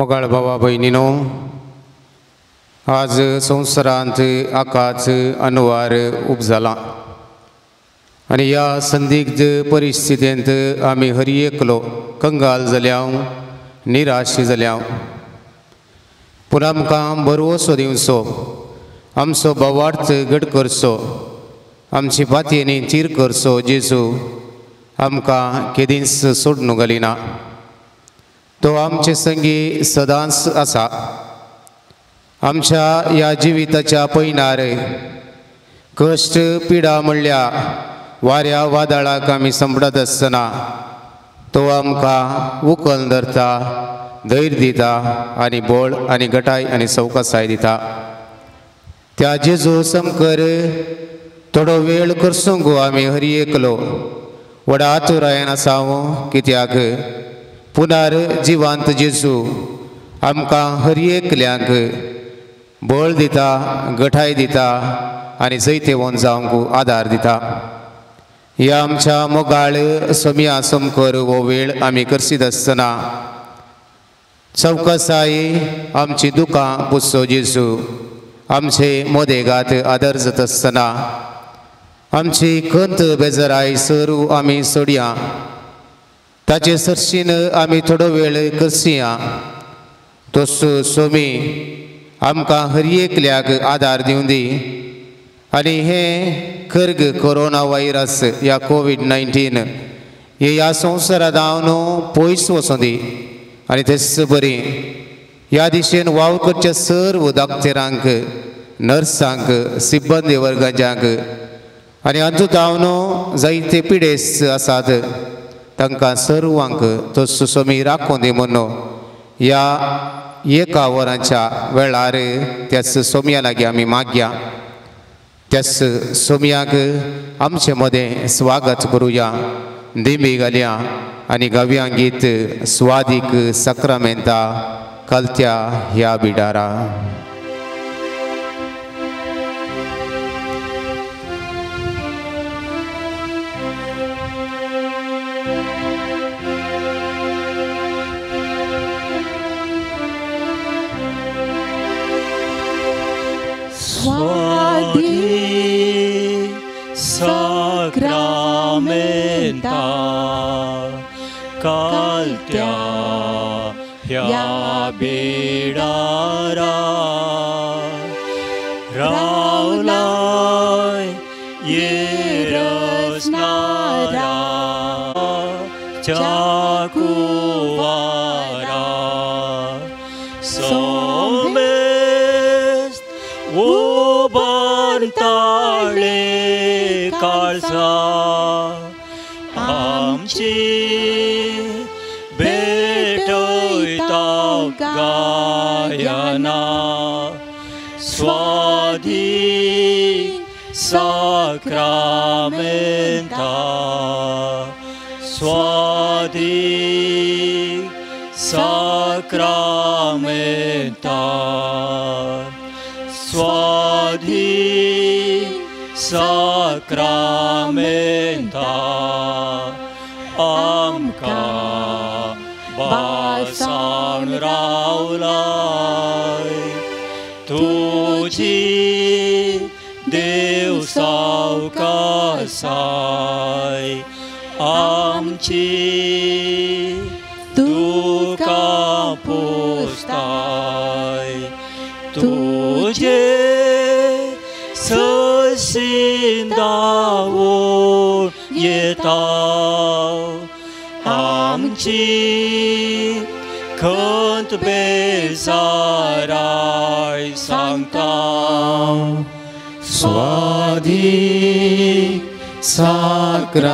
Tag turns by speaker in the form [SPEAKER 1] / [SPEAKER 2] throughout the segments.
[SPEAKER 1] मोगाळ भावा भयणीनो, आज संवसारांत आकाच अनवार उपजाला आनी ह्या संदिग्ध परिस्थितींत आमी हर एकलो कंगाल जाल्या, निराश जाल्या। पूण आमकां भरवसो दिवचो, आमचो भावार्थ घट करचो, आमची पातयेनी थीर करचो जेजू आमकां केदींच सोडून घालिना। तो आमचे संगी सदांच आसा। आमच्या ह्या जिविताच्या पयणार कश्ट पिडा म्हणल्या वाऱ्या वादळाक आमी संपडत आसतना तो आमकां उखल धरता, धैर्य दिता आनी बळ आनी गटाय आनी सवकासाय दिता। त्या जेजू समकर थोडो वेळ करसूंक आमी हर एकलो व्हडा आतुरायेन आसा कित्याक पुनार जिवांत जेजू आमकां हर एकल्यांक बळ दिता, गठाय दिता आनी जैतेवंत जावंक आदार दिता। ह्या आमच्या मोगाळ सोम्या समकर हो वेळ आमी करसीत आसतना चवकसाय आमची दुकां पुसचो जेजू, आमचे मोदेगात आदर जाता आसतना आमची खंत बेजराय सरू आमी सोडया, ताचे सरशीन आमी थोडो वेळ करसया। तसो सोमी आमकां हर एकल्याक आदार दिवं दी आनी हें खर्ग कोरोना व्हायरस या कोवीड-19 हे ह्या संवसारांत न्हू पयस वचूं दी आनी तेच बरी ह्या दिशेन वावर करच्या सर्व दाक्तेरांक, नर्सांक, सिब्बंदी वर्गाच्यांक आनी हातूंत न्हू जायते पिडेस्त आसात तांकां सर्वांक तो सोमी राखूं दी म्हणून ह्या एका वरांच्या वेळार त्याच सोम्या लागीं आमी मागया। त्याच सोम्याक आमचे मदें स्वागत करुया, दिमी घालया आनी गावया गीत स्वादीक साक्रामेंता कलत्या ह्या बिडारा।
[SPEAKER 2] Swadi Sacramenta Kaltya ह्या बिडारा रावलाय येरसनारा चाकुवारा सोमेस्त उबारताळे काळसा आमची भेटयता गायना स्वादी साक्रामेंता स्वादी साक्रामेंता स्वादी साक्रामेंता आमकां बासाण रावलाय तुजी देव सावकासाय आमची दुकां पुसताय तुजे सशीन दावून येता आमची खंत बेजाराय सांगता
[SPEAKER 1] स्वादी साक्रामेंता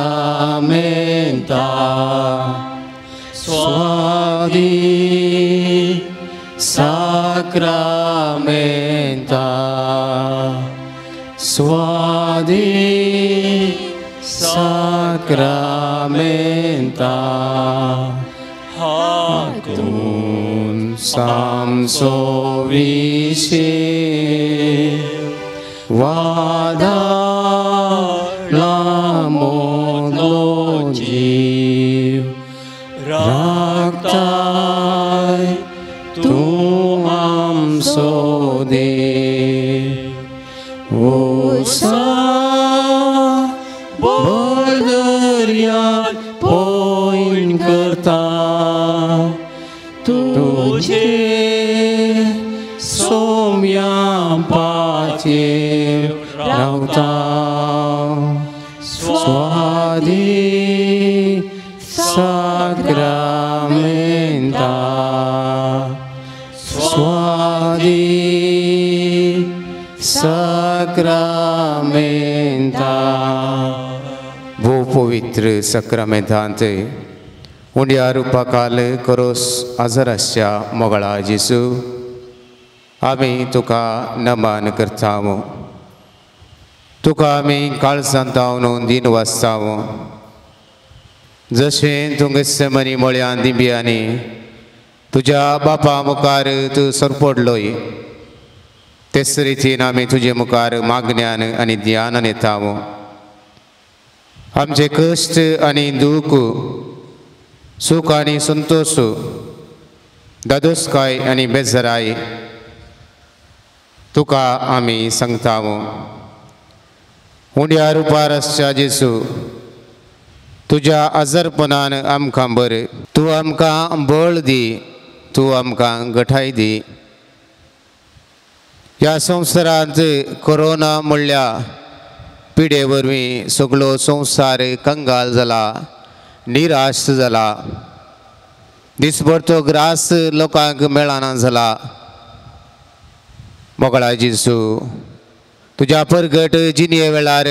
[SPEAKER 1] स्वादी साक्रामेंता स्वादी साक्रामेंता हातून सामसो विशे वादा मोदलो जीव राखताय तू
[SPEAKER 2] आमचो देव ओसा बोल दर्यात पोयण करता तुझे सोम्या पाचेर रावता स्वादी साक्रामेंता स्वादी साक्रामेंता.
[SPEAKER 1] भोव पवित्र सक्रामेंतांत उंड्या रुपाकाल करोस आजराच्या मोगळा जेजू आमी तुका नमन करताव. तुका आमी काळजांत जावन दिन वाचताव. जशें तूं गेत्सेमनी मळ्यान दिंब्यांनी तुज्या बापा मुखार तूं सरपडलोय तेच रितीन आमी तुजे मुखार मागण्यान आनी ध्यानान येताव. आमचे कश्ट आनी दूख सूख आनी संतोश दादोसकाय आनी बेजराय तुका आमी सांगताव. उंड्या रुपार आसच्या जेजू तुज्या आजारपणान आमकां बरें तूं आमकां बळ दी तूं आमकां गठाय दी. ह्या संवसारांत कोरोना म्हणल्या पिडे वरवीं सगळो संवसार कंगाल जाला निराश जाला. दिसभर तो ग्रास लोकांक मेळना जाला. मोगळा जेजू तुज्या परगट जिणये वेळार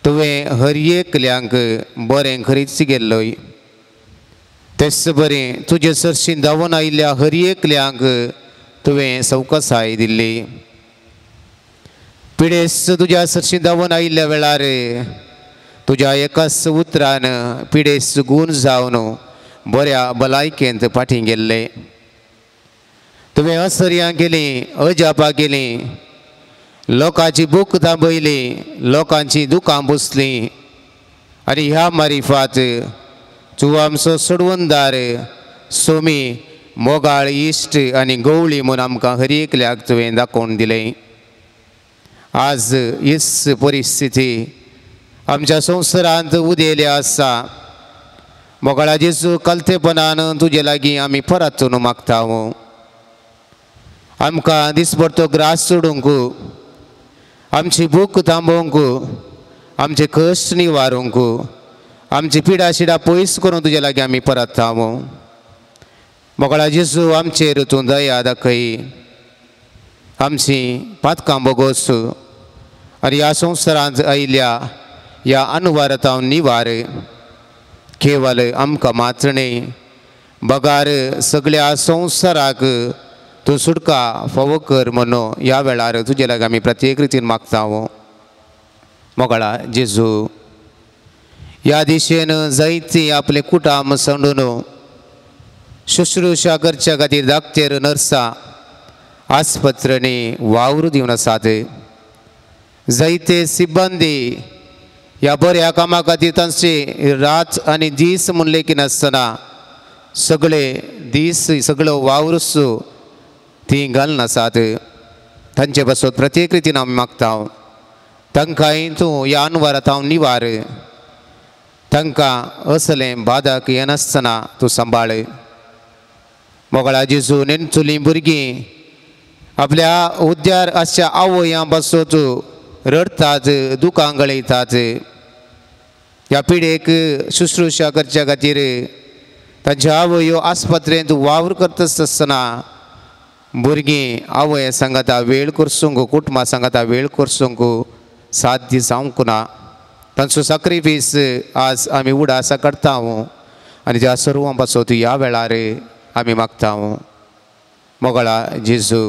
[SPEAKER 1] तुवें हर एकल्यांक बरें खरीच गेल्लोय. तेच बरें तुजे सरशीं धांवून आयिल्ल्या हर एकल्यांक तुवें सवकसाय दिल्ली. पिडेस्त तुज्या सरशीं धांवून आयिल्ल्या वेळार तुज्या एकाच उतरान पिडेस्त गूण जावन बऱ्या भलायकेंत फाटीं गेल्ले. तुवें असर्यां केलीं अजापां केलीं लोकांची भूक थांबयली लोकांची दुकां पुसलीं आनी ह्या मारिफात तूं आमचो सोडवणदार सोमी मोगाळ इश्ट आनी गवळी म्हूण आमकां हर एकल्याक तुवें दाखोवन दिलें. आज हीच परिस्थिती आमच्या संवसारांत उदेल्या आसा. मोगाळा जेजू कलतेपणान तुजे लागीं आमी परतून मागता. आमकां दिसभर तो ग्रास सोडूंक आमची भूक थांबोवंक आमचे कश्ट निवारूंक आमची पिडा शिडा पयस करून तुजे लागीं आमी परत. मोगळा जेजू आमचेर तूं दया दाखय आमची पातकां बोगोस आनी ह्या संवसारांत आयिल्ल्या ह्या अनुवारतावन निवार. केवल आमकां मात्र न्हय बगार सगळ्या संवसाराक तूं सुटका फावो कर म्हणून ह्या वेळार तुजे लागीं आमी प्रत्येक रितीन मागता. मोगळा जेजू ह्या दिशेन जायती आपलें कुटाम सांडून शुश्रूषा करच्या खातीर दाक्तेर नर्सां आस्पत्र्यांनी वावर दिवन आसात. जायते सिब्बंदी ह्या बऱ्या कामा खातीर तांची रात आनी दीस म्हूण लेखिनासतना सगळे दीस सगळो वावरूच ती घालनासात. तांचे पासत प्रत्येक रितीन आमी मागता. तांकांय तूं ह्या अनवारांत हांव निवार तांकां असलें बादक येनासतना तूं सांबाळ. मोगळा जेजू नेणचुलीं भुरगीं आपल्या उद्यार आसच्या आवयां पासत रडटात दुकां गळयतात. ह्या पिडेक शुश्रूषा करच्या खातीर तांच्यो आवयो आस्पत्रेंत वावर करता आसतना भुरगीं आवय सांगाता वेळ करसूंक कुटुंबा सांगाता वेळ करसूंक साध्य जावंक ना. तांचो साक्रिफीस आज आमी उडासा काडटा आनी त्या सर्वां पासत ह्या वेळार आमी मागता. मोगळा जेजू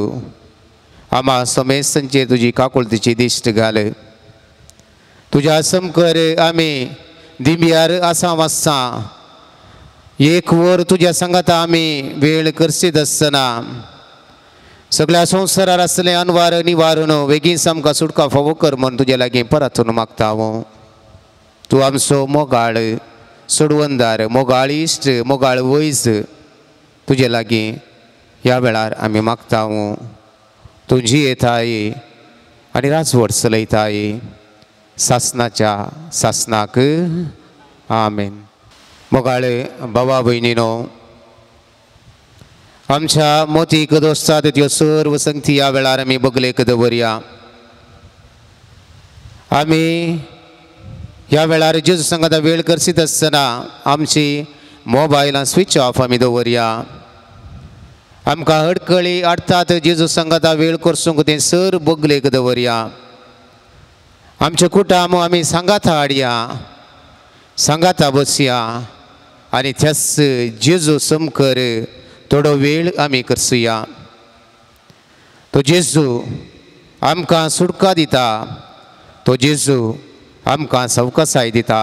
[SPEAKER 1] आमा समेस्तांचेर तुजी काकुळतीची दिश्ट घाल. तुज्या समकर आमी दिंब्यार आसा वाचता एक वर तुज्या सांगाता आमी वेळ करसीत आसतना सगळ्या संवसारार आसले अनवार निवारून वेगीन आमकां सुटका फावो कर म्हूण तुजे लागीं परतून मागता. तूं आमचो मोगाळ सोडवणदार मोगाळ इश्ट मोगाळ वैज तुजे लागीं ह्या वेळार आमी मागता. तूं जियेताय आनी राजवट चलयताय सासनाच्या सासनाक. आमेन. मोगाळे बाबा भयणीनो, आमच्या मोतीक दोस्तात त्यो सर्व संगती ह्या वेळार आमी बगलेक दवरया. आमी ह्या वेळार जेजू संगाता वेळ करसीत आसतना आमची मोबायलां स्विच ऑफ आमी दवरया. आमकां अडकळी हाडटात जेजू संगाता वेळ करसूंक तें सर बगलेक दवरया. आमचें कुटुंब आमी सांगाता हाडया, सांगाता बसया आनी त्याच जेजू समकर थोडो वेळ आमी करसुया. तो जेजू आमकां सुटका दिता, तो जेजू आमकां सवकासाय दिता,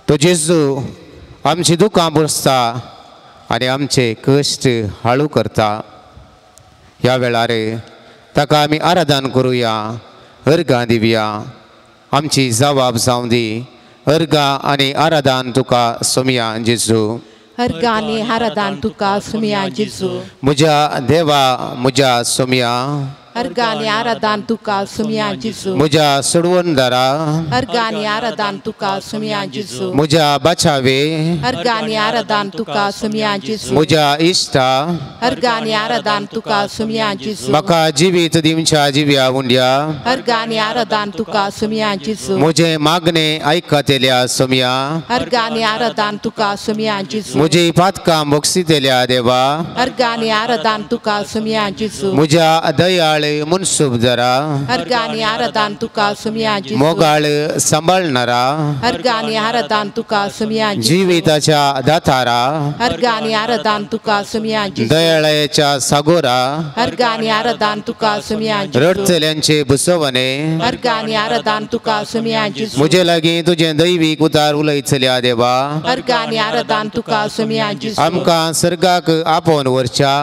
[SPEAKER 1] तो जेजू आमची दुकां पुसता आनी आमचे कश्ट हाळू करता. ह्या वेळार ताका आमी आराधन करुया, अर्गां दिवया. आमची जबाब जावं दी. अर्गां आनी आराधन तुका सोमया जेजू.
[SPEAKER 3] अर्गां आनी आराधन तुका सोमया जेजू.
[SPEAKER 1] म्हज्या देवा, म्हज्या सोमया.
[SPEAKER 3] अर्गां आनी आराधन तुका सोमया जेजू.
[SPEAKER 1] म्हज्या सोडवणदारा.
[SPEAKER 3] अर्गां आनी आराधन तुका सोमया जेजू.
[SPEAKER 1] म्हज्या बाचावे.
[SPEAKER 3] अर्गां आनी आराधन तुका सोमया जेजू.
[SPEAKER 1] म्हज्या इश्टा.
[SPEAKER 3] अर्गां आनी आराधन तुका सोमया जेजू.
[SPEAKER 1] म्हाका जिवीत दिवच्या जिव्या उंड्या.
[SPEAKER 3] अर्गां आनी आराधन तुका सोमया जेजू.
[SPEAKER 1] म्हजें मागणें आयकतल्या सोमया.
[SPEAKER 3] अर्गां आनी आराधन तुका सोमया जेजू.
[SPEAKER 1] म्हजी पातकां भोगसितल्या देवा.
[SPEAKER 3] अर्गां आनी आराधन तुका सोमया जेजू.
[SPEAKER 1] म्हज्या दयाळ मुनसूब जरा.
[SPEAKER 3] अर्गां आनी आराधन तुका सोमया जेजू.
[SPEAKER 1] मोगाळ सांबाळणारा.
[SPEAKER 3] अर्गां आनी आराधन तुका सोमया जेजू.
[SPEAKER 1] जिविताच्या दातारा.
[SPEAKER 3] अर्गां आनी आराधन तुका सोमया जेजू.
[SPEAKER 1] दयाळाच्या सागोरा.
[SPEAKER 3] अर्गां आनी आराधन तुका सोमया जेजू.
[SPEAKER 1] रडचल्यांचे बुसवणे.
[SPEAKER 3] अर्गां आनी आराधन तुका सोमया जेजू.
[SPEAKER 1] म्हजे लागीं तुजें दैवीक उतार उलयतल्या देवा.
[SPEAKER 3] अर्गां आनी आराधन तुका सोमया जेजू.
[SPEAKER 1] आमकां सर्गाक आपोवन व्हरच्या.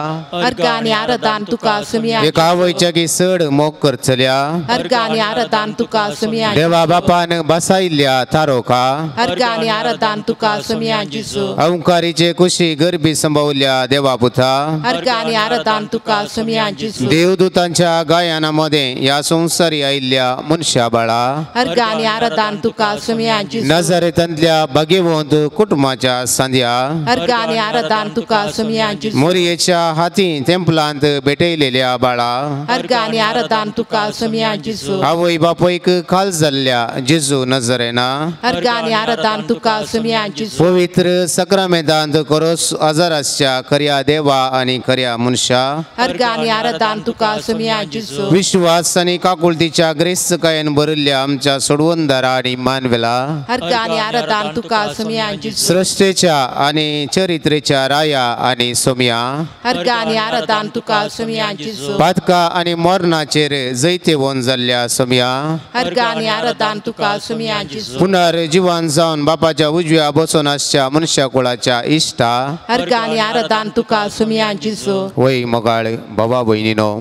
[SPEAKER 3] अर्गां आनी आराधन तुका सोमया.
[SPEAKER 1] एका आवयच्या चड मोग करतल्या.
[SPEAKER 3] अर्गां आनी आराधन तुका सोमया.
[SPEAKER 1] देवा बापान बसायल्ल्या तारोका.
[SPEAKER 3] अर्गां आनी आराधन तुका सोमया जेजू.
[SPEAKER 1] अंकारीचे कुशी गरबी संभवल्या देवा पुता.
[SPEAKER 3] अर्गां आनी आराधन तुका सोमया जेजू.
[SPEAKER 1] देवदूतांच्या गायना मदें ह्या संवसारी आयिल्ल्या मनशा बाळा.
[SPEAKER 3] अर्गां आनी आराधन तुका सोमया जेजू.
[SPEAKER 1] नजरेतांतल्या भाग्यवंत कुटुंबाच्या सांद्या.
[SPEAKER 3] अर्गां आनी आराधन तुका सोमया जेजू.
[SPEAKER 1] मोरयेच्या हाती तेंपलांत भेटयलेल्या बाळा.
[SPEAKER 3] अर्गां आनी आराधन तुका सोमया जेजू.
[SPEAKER 1] आवय बापयक खाल जाल्ल्या जेजू नजरेना.
[SPEAKER 3] अर्गां आनी आराधन तुका सोमया जेजू.
[SPEAKER 1] पवित्र सक्रामेंतांत करोस आजाराच्या खऱ्या देवा आनी खऱ्या मनशा.
[SPEAKER 3] अर्गां आनी आराधन तुका सोमया जेजू.
[SPEAKER 1] विश्वास आनी काकुळतीच्या ग्रेस्तकायेन भरिल्ल्या आमच्या सोडवणदारा आनी मानवेला.
[SPEAKER 3] अर्गां आनी आराधन तुका सोमया जेजू.
[SPEAKER 1] सृश्टेच्या आनी चरित्रेच्या राया आनी सोमया.
[SPEAKER 3] अर्गां आनी आराधन तुका सोमया जेजू.
[SPEAKER 1] पातका आनी मरणाचेर जैतेवंत जाल्ल्या सोमया.
[SPEAKER 3] अर्गां आनी आराधन तुका सोमया जेजू.
[SPEAKER 1] पुनर्जिवन जावन बापाच्या उजव्या बसून आसच्या मनशा कुळाच्या इश्टा.
[SPEAKER 3] अर्गां आनी आराधन तुका सोमया जेजू.
[SPEAKER 1] वय मोगाळ बाबा भयणीनो,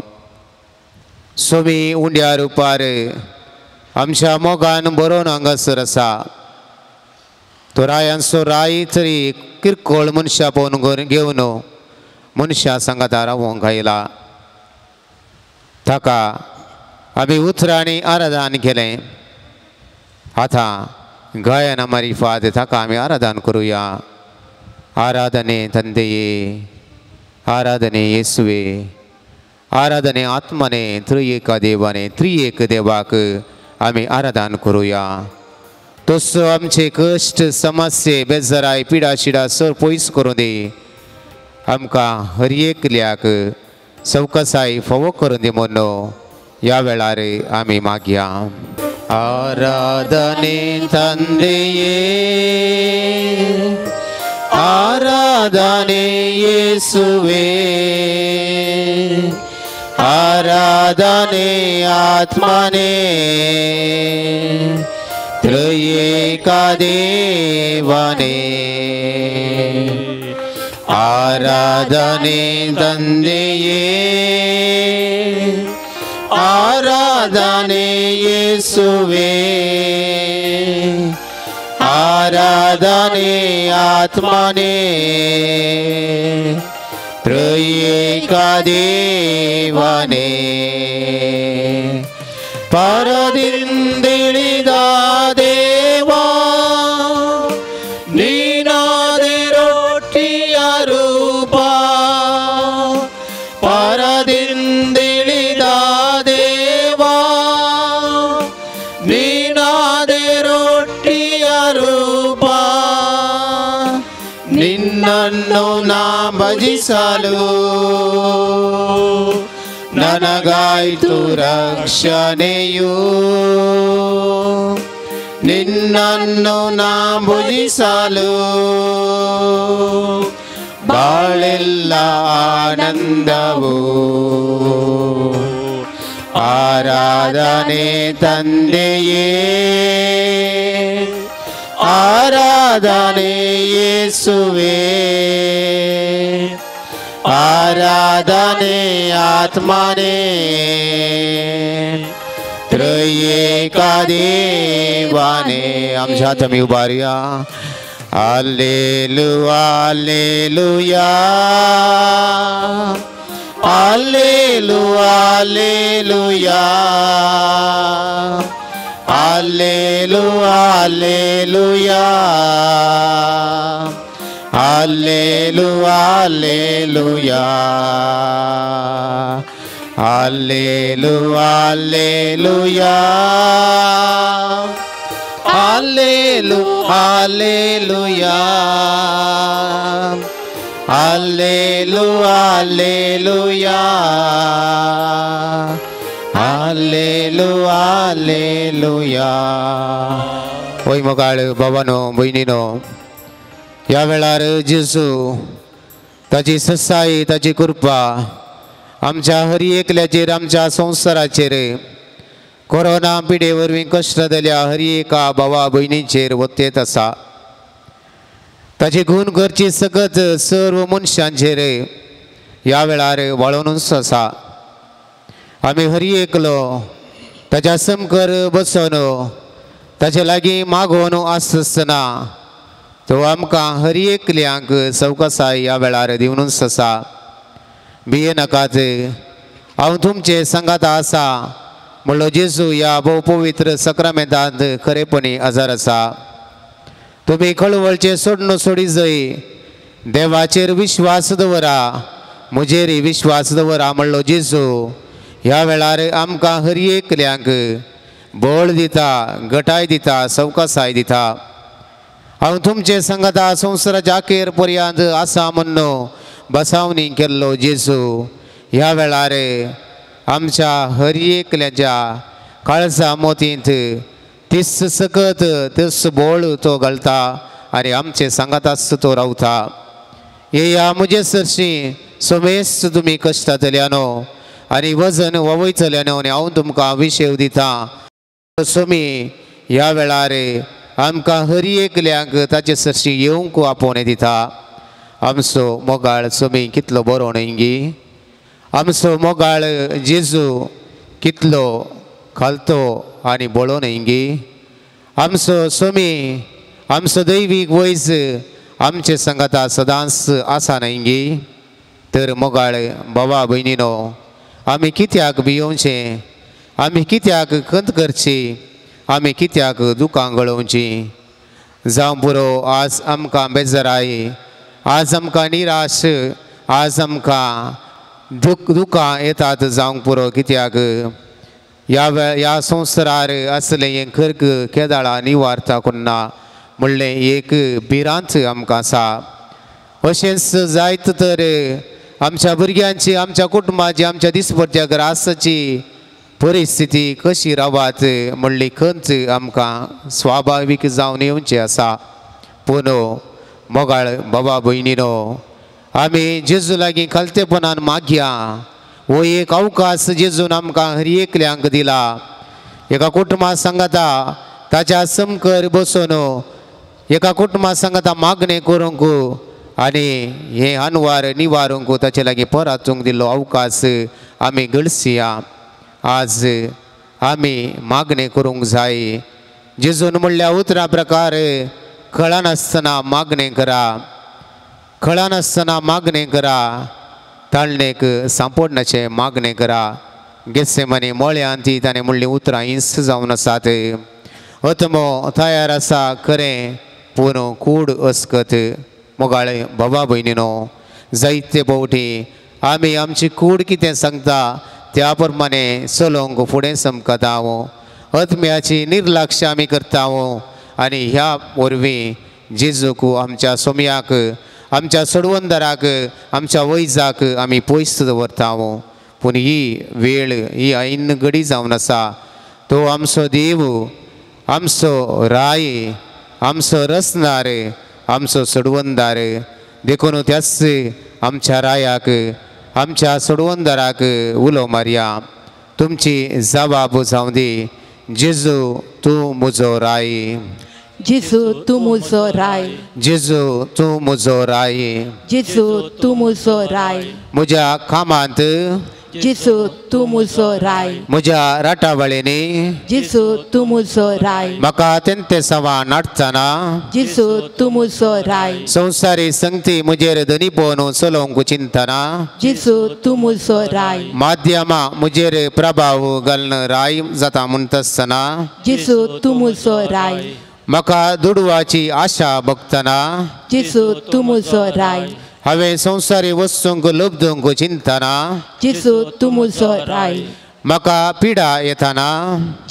[SPEAKER 1] सोमी उंड्या रुपार आमच्या मोगान बरोवन हांगासर आसा. तो रायांचो राय तरी किरकोळ मनशा पळोवन घेवन मनशा सांगाता रावोंक आयला. ताका आमी उतरांनी आराधन केलें. आतां गायना मारिफात ताका आमी आराधन करुया. आराधने ತಂದೆಯೇ, आराधने येसुवे, आराधने आत्मने, त्रिएक देवाने, त्रिएक देवाक आमी आराधन करुया. तसो आमचे कश्ट समस्ये बेजराय पिडा शिडा सर पयस करूं दी. आमकां हर एकल्याक सवकसाय फावो करून दी म्हूण ह्या वेळार आमी मागया. आराधने ತಂದೆಯೇ, आराधने येसुवे, आराधने आत्मने, त्रिएक देवाने. आराधने ತಂದೆಯೇ, आराधने येसुवे, आराधने आत्मने, त्रिएका देवाने परदिंदिळिदा देवा नीनादे रोटिया रूपा परदिंदिळिदा देवा नीनादे रोटिया रूपा ನಿನ್ನನ್ನು ನಾ ಭಜಿಸಲು ನನಗಾಯ್ತು ರಕ್ಷಣೆಯು ನಿನ್ನನ್ನು ನಾ ಭಜಿಸಲು ಬಾಳೆಲ್ಲ ಆನಂದವು ಆರಾಧನೆ ತಂದೆಯೇ ಆರಾಧನೆ ಯೇಸುವೇ ಆರಾಧನೆ ಆತ್ಮನೇ ತ್ರಿಯೇಕ ದೇವನೇ. आमच्या हात उभारूया. Hallelujah hallelujah hallelujah hallelujah hallelujah hallelujah hallelujah hallelujah hallelujah hallelujah hallelujah hallelujah hallelujah hallelujah hallelujah hallelujah. ओय मोगाळ बाबानो भयणीनो, ह्या वेळार जेजू ताची ससाई ताची कृपा आमच्या हरी एकल्याचेर आमच्या संवसाराचेर कोरोना पिडे वरवीं कश्ट जाल्या हरी एका भावा भयणीचेर वतेत आसा. ताची गुण करची सकत सर्व मनशांचेर ह्या वेळार वाळोवनूच आसा. आमी हरी एकलो ताच्या समकर बसोन ताचे लागीं मागोवन आसतना तो आमकां हरी एकल्यांक सवकासाय ह्या वेळार दिवनूच आसा. भिये नाकात, हांव तुमचे सांगाता आसा म्हणलो जेजू ह्या भोव पवित्र सक्रामेंतांत खरेपणी आजार आसा. तुमी खळवळचे सोडणू सोडी जय, देवाचेर विश्वास दवरा, म्हजेर विश्वास दवरा म्हणलो जेजू ह्या वेळार आमकां हर एकल्यांक बळ दिता, गटाय दिता, सवकासाय दिता. हांव तुमचे सांगाता संवसाराच्या अखेर पर्यंत आसा म्हणून बसावणी केल्लो जेजू ह्या वेळार आमच्या हर एकल्याच्या काळजा मोतींत तीस सकत तीस बोळ तो घालता आनी आमचे सांगाताच तो रावता. येया म्हजे सरशी सोमेस तुमी कश्टांतल्यानो आनी वजन ववयतल्यानो आनी हांव तुमकां विशेव दिता. सोमी ह्या वेळार आमकां हर एकल्यांक ताचे सरशी येवंक आपोवणें दिता. आमचो मोगाळ सोमी कितलो बरो न्हय गी, आमचो मोगाळ जेजू कितलो खालतो आनी बळो न्हय गी. आमचो सोमी आमचो दैवीक वैज आमचे सांगाता सदांच आसा न्हय गी. तर मोगाळ बाबा भयणीनो, आमी कित्याक भियोवचें, आमी कित्याक खंत करची, आमी कित्याक दुकां गळोवची. जावं पुरो आज आमकां बेजराय, आज आमकां निराश, आज आमकां दुकां येतात जावंक पुरो. कित्याक ह्या ह्या संवसारार असलें हें खर्क केदाळा निवारता कोन्ना म्हणलें एक भिरांत आमकां आसा. अशेंच जायत तर आमच्या भुरग्यांची, आमच्या कुटुंबाची, आमच्या दिसपट्ट्या ग्रासाची परिस्थिती कशी रावात म्हणली खंत आमकां स्वाभावीक जावन येवची आसा. पूण मोगाळ बाबा भयणीनो, आमी जेजू लागीं खालतेपणान मागया. हो एक अवकाश जेजून आमकां हर एकल्यांक दिला. एका कुटुंबा सांगाता ताच्या समकर बसून एका कुटुंबा सांगाता मागणें करूंक आनी हे अनवार निवारूंक ताचे लागीं परातूंक दिल्लो अवकाश आमी गळसया. आज आमी मागणें करूंक जाय. जेजून म्हणल्या उतरां प्रकार कळनासतना मागणें करा, कळनासतना मागणें करा. ताळणेक सांपडण्याचें मागणें करा. गेत्सेमनी मळ्यान ती ताणें म्हणलीं उतरां हिंस जावन आसात. अत्मो तयार आसा खरें पूण कूड अस्कत. मोगाळे बाबा भयणीनो, जायते भोवटी आमी आमची कूड कितें सांगता त्या प्रमाणे चलोवंक फुडें समकता. आत्म्याची निर्लक्ष आमी करता आनी ह्या वरवीं जेजूक आमच्या सोम्याक, आमच्या सोडवंदराक, आमच्या वैजाक आमी पयस दवरता. पूण ही वेळ ही ऐन घडी जावन आसा. तो आमचो देव, आमचो राय, आमचो रचणार, आमचो सोडवंदार. देखून त्याच आमच्या रायाक, आमच्या सोडवंदराक उलो मारया. तुमची जबाब जावं दी, जेजू तूं म्हजो राय,
[SPEAKER 3] जेजू तूं म्हजो राय,
[SPEAKER 1] जेजू तूं म्हजो राय,
[SPEAKER 3] जेजू तूं म्हजो राय.
[SPEAKER 1] म्हज्या कामांत
[SPEAKER 3] जेजू तूं म्हजो राय,
[SPEAKER 1] म्हज्या राटावळींनी
[SPEAKER 3] जेजू तूं म्हजो राय.
[SPEAKER 1] म्हाका तेंते सवा नाडटना
[SPEAKER 3] जेजू तूं म्हजो राय.
[SPEAKER 1] संवसारी संगती म्हजेर धनीपण चलोवंक चिंतना
[SPEAKER 3] जेजू तूं म्हजो राय.
[SPEAKER 1] माध्यमां म्हजेर प्रभाव घालून राय जाता म्हणटासतना
[SPEAKER 3] जेजू तूं म्हजो राय.
[SPEAKER 1] म्हाका दुडवाची आशा भोगतना
[SPEAKER 3] जेजू तूं म्हजो राय.
[SPEAKER 1] हांवें संवसारी वस्तूंक लब्धूंक चिंतना
[SPEAKER 3] जेजू तूं म्हजो राय.
[SPEAKER 1] म्हाका पिडा येतना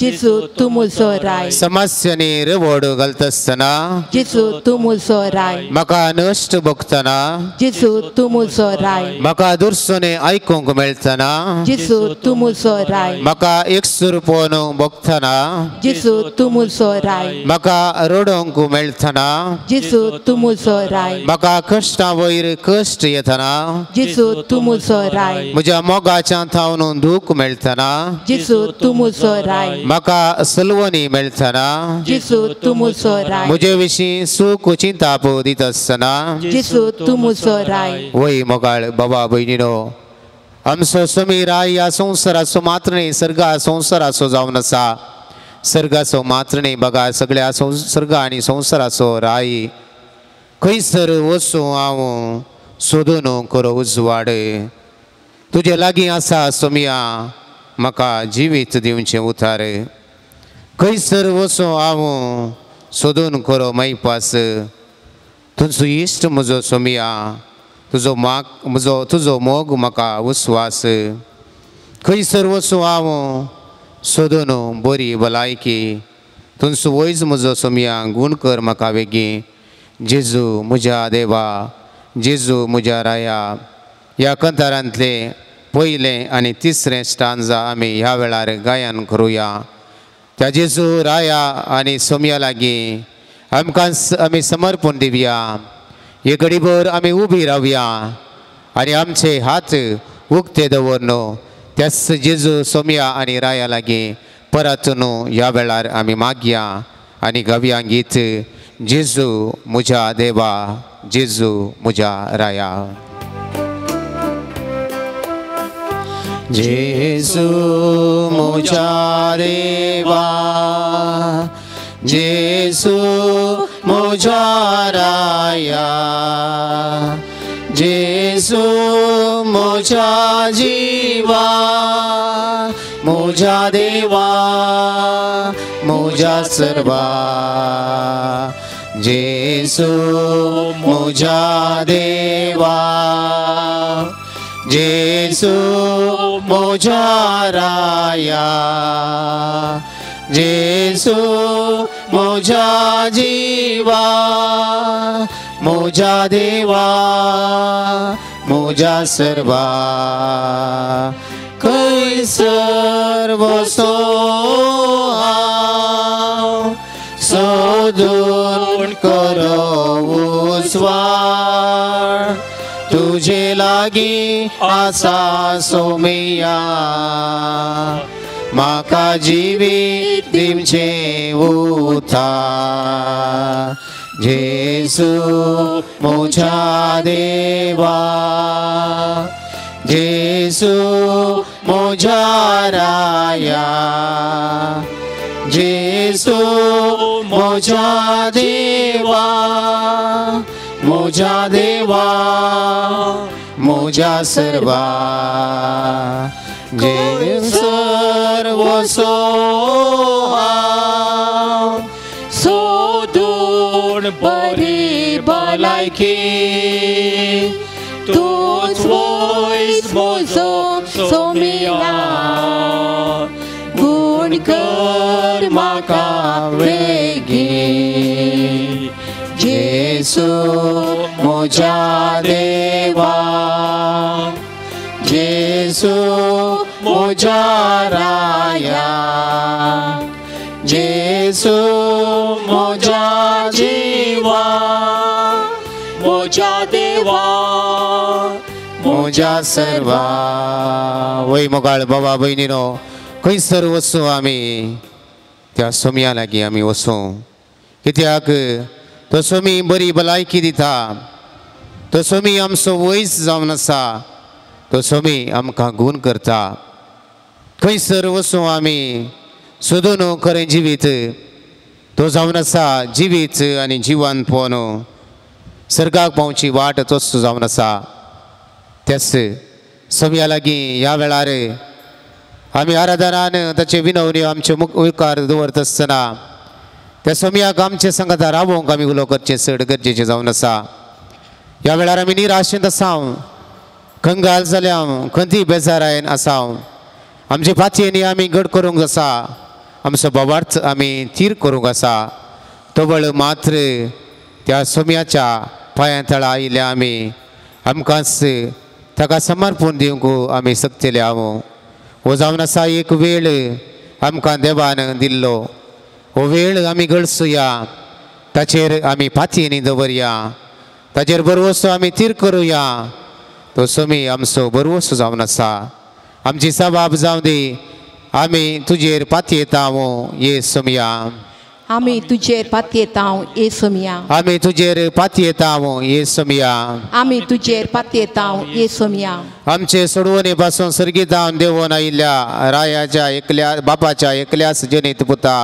[SPEAKER 3] जेजू तूं म्हजो राय.
[SPEAKER 1] समस्यांनी रवड घालतासतना
[SPEAKER 3] जेजू तूं म्हजो राय.
[SPEAKER 1] म्हाका नश्ट भोगतना
[SPEAKER 3] जेजू तूं म्हजो राय.
[SPEAKER 1] म्हाका दुर्सुने आयकूंक मेळटना
[SPEAKER 3] जेजू तूं म्हजो राय.
[SPEAKER 1] म्हाका एकसुरपण भोगतना
[SPEAKER 3] जेजू तूं म्हजो राय.
[SPEAKER 1] म्हाका रडोवंक मेळटना
[SPEAKER 3] जेजू तूं म्हजो राय.
[SPEAKER 1] म्हाका कश्टां वयर कश्ट येतना
[SPEAKER 3] जेजू तूं म्हजो राय.
[SPEAKER 1] म्हज्या मोगाच्या थावन दूख मेळटना
[SPEAKER 3] जेजू तूं म्हजो राय.
[SPEAKER 1] म्हाका सलवणी मेळटना
[SPEAKER 3] जेजू तूं म्हजो राय.
[SPEAKER 1] म्हजे विशीं सूख चिंताप दिता आसतना
[SPEAKER 3] जेजू तूं म्हजो राय.
[SPEAKER 1] वय मोगाळ बाबा भयणीनो, आमचो समी राय ह्या संवसाराचो मात्र न्ही, सर्गा संवसाराचो जावन आसा. सर्गाचो मात्र न्ही बघा सगळ्या सर्ग आनी संवसाराचो राय. खंयसर वचूं हांव सोदून करो उजवाड, तुजे लागीं आसा सोमिया म्हाका जिवीत दिवचें उतार. खंयसर वचूं हांव सोदून करो मैपास, तुजो इश्ट म्हजो सोमिया, तुजो माग म्हजो तुजो मोग म्हाका उस्वास. खंयसर वचूं हांव सोदून बरी भलायकी, तुजो वैज म्हजो सोमिया गूण कर म्हाका बेगीन. जेजू म्हज्या देवा, जेजू म्हज्या राया. ह्या कंतारांतले पयलें आनी तिसरें स्टांजा आमी ह्या वेळार गायन करुया. त्या जेजू राया आनी सोमया लागीं आमकां आमी समर्पण दिवया. हे घडीभर आमी उबी रावया आनी आमचे हात उक्ते दवर त्याच जेजू सोमया आनी राया लागीं परत न्हू ह्या वेळार आमी मागया आनी गावया गीत जेजू म्हज्या देवा, जेजू म्हज्या राया. जेजू म्हज्या देवा, जेजू म्हज्या राया, जेजू म्हज्या जिवा, म्हज्या देवा, म्हज्या सर्वा. जेजू म्हज्या देवा, जेजू म्हज्या राया, जेजू म्हज्या जिवा, म्हज्या देवा, म्हज्या सर्वा. खंयसर वचूं हांव सोदून करो उजवाड, तुजे लागीं आसा सोमिया, म्हाका जिवीत दिवचें उतार. जेजू म्हज्या देवा, जेजू म्हज्या राया, जेजू म्हज्या देवा, म्हज्या देवा, म्हज्या सर्वा जेसर वसो हांव
[SPEAKER 2] सोदून बरी भलायकी तूंच वयस म्हजो सोमिया गुण कर म्हाका वेगीं
[SPEAKER 1] जेसू म्हज्या देवा जेसू म्हज्या राया जेसू म्हज्या जिवा
[SPEAKER 2] म्हज्या देवा
[SPEAKER 1] म्हज्या सर्वा. वय मोगाळ बाबा भयणीनो खंयसर वचूं आमी त्या सोम्या लागीं आमी वचूं कित्याक तो सोमी बरी भलायकी दिता तो सोमी आमचो वयस जावन आसा तो सोमी आमकां गूण करता. खंयसर वचूं आमी सोदून खरें जिवीत तो जावन आसा जिवीत आनी जिवान पोवन सर्गाक पावची वाट तोच जावन आसा. त्याच सोम्या लागीं ह्या वेळार आमी आराधनान ताचे विनवणी आमचे मुखार दवरता आसतना त्या सोम्याक आमचे संगता रावोंक आमी उलो करचें चड गरजेचें जावन आसा. ह्या वेळार आमी निराशेंत आसाव कंगाल जाल्या खंती बेजारायन आसाव आमचे पातयेनी आमी घट करूंक आसा आमचो भावार्थ आमी थीर करूंक आसा. तवळ मात्र त्या सोम्याच्या पांयां तळा आयिल्ल्या आमी आमकांच ताका समर्पण दिवंक आमी शकतले हांव. हो जावन आसा एक वेळ आमकां देवान दिल्लो हो वेळ आमी गळसुया ताचेर आमी पातयेनी दवरया ताचेर बरवसो आमी थीर करुया. तो सोमी आमचो बरवसो जावन आसा. आमची सबाब जावं दी आमी तुजेर पातयेता ये सोमया
[SPEAKER 3] आमी तुजेर पातयेता ये सोमया
[SPEAKER 1] आमी तुजेर पातयेता ये सोमया
[SPEAKER 3] आमी तुजेर पातयेता ये सोमया.
[SPEAKER 1] आमचे सोडवणे पासून सर्गीतावन देवोन आयिल्ल्या रायाच्या एकल्या बापाच्या एकल्याच जनीत पुता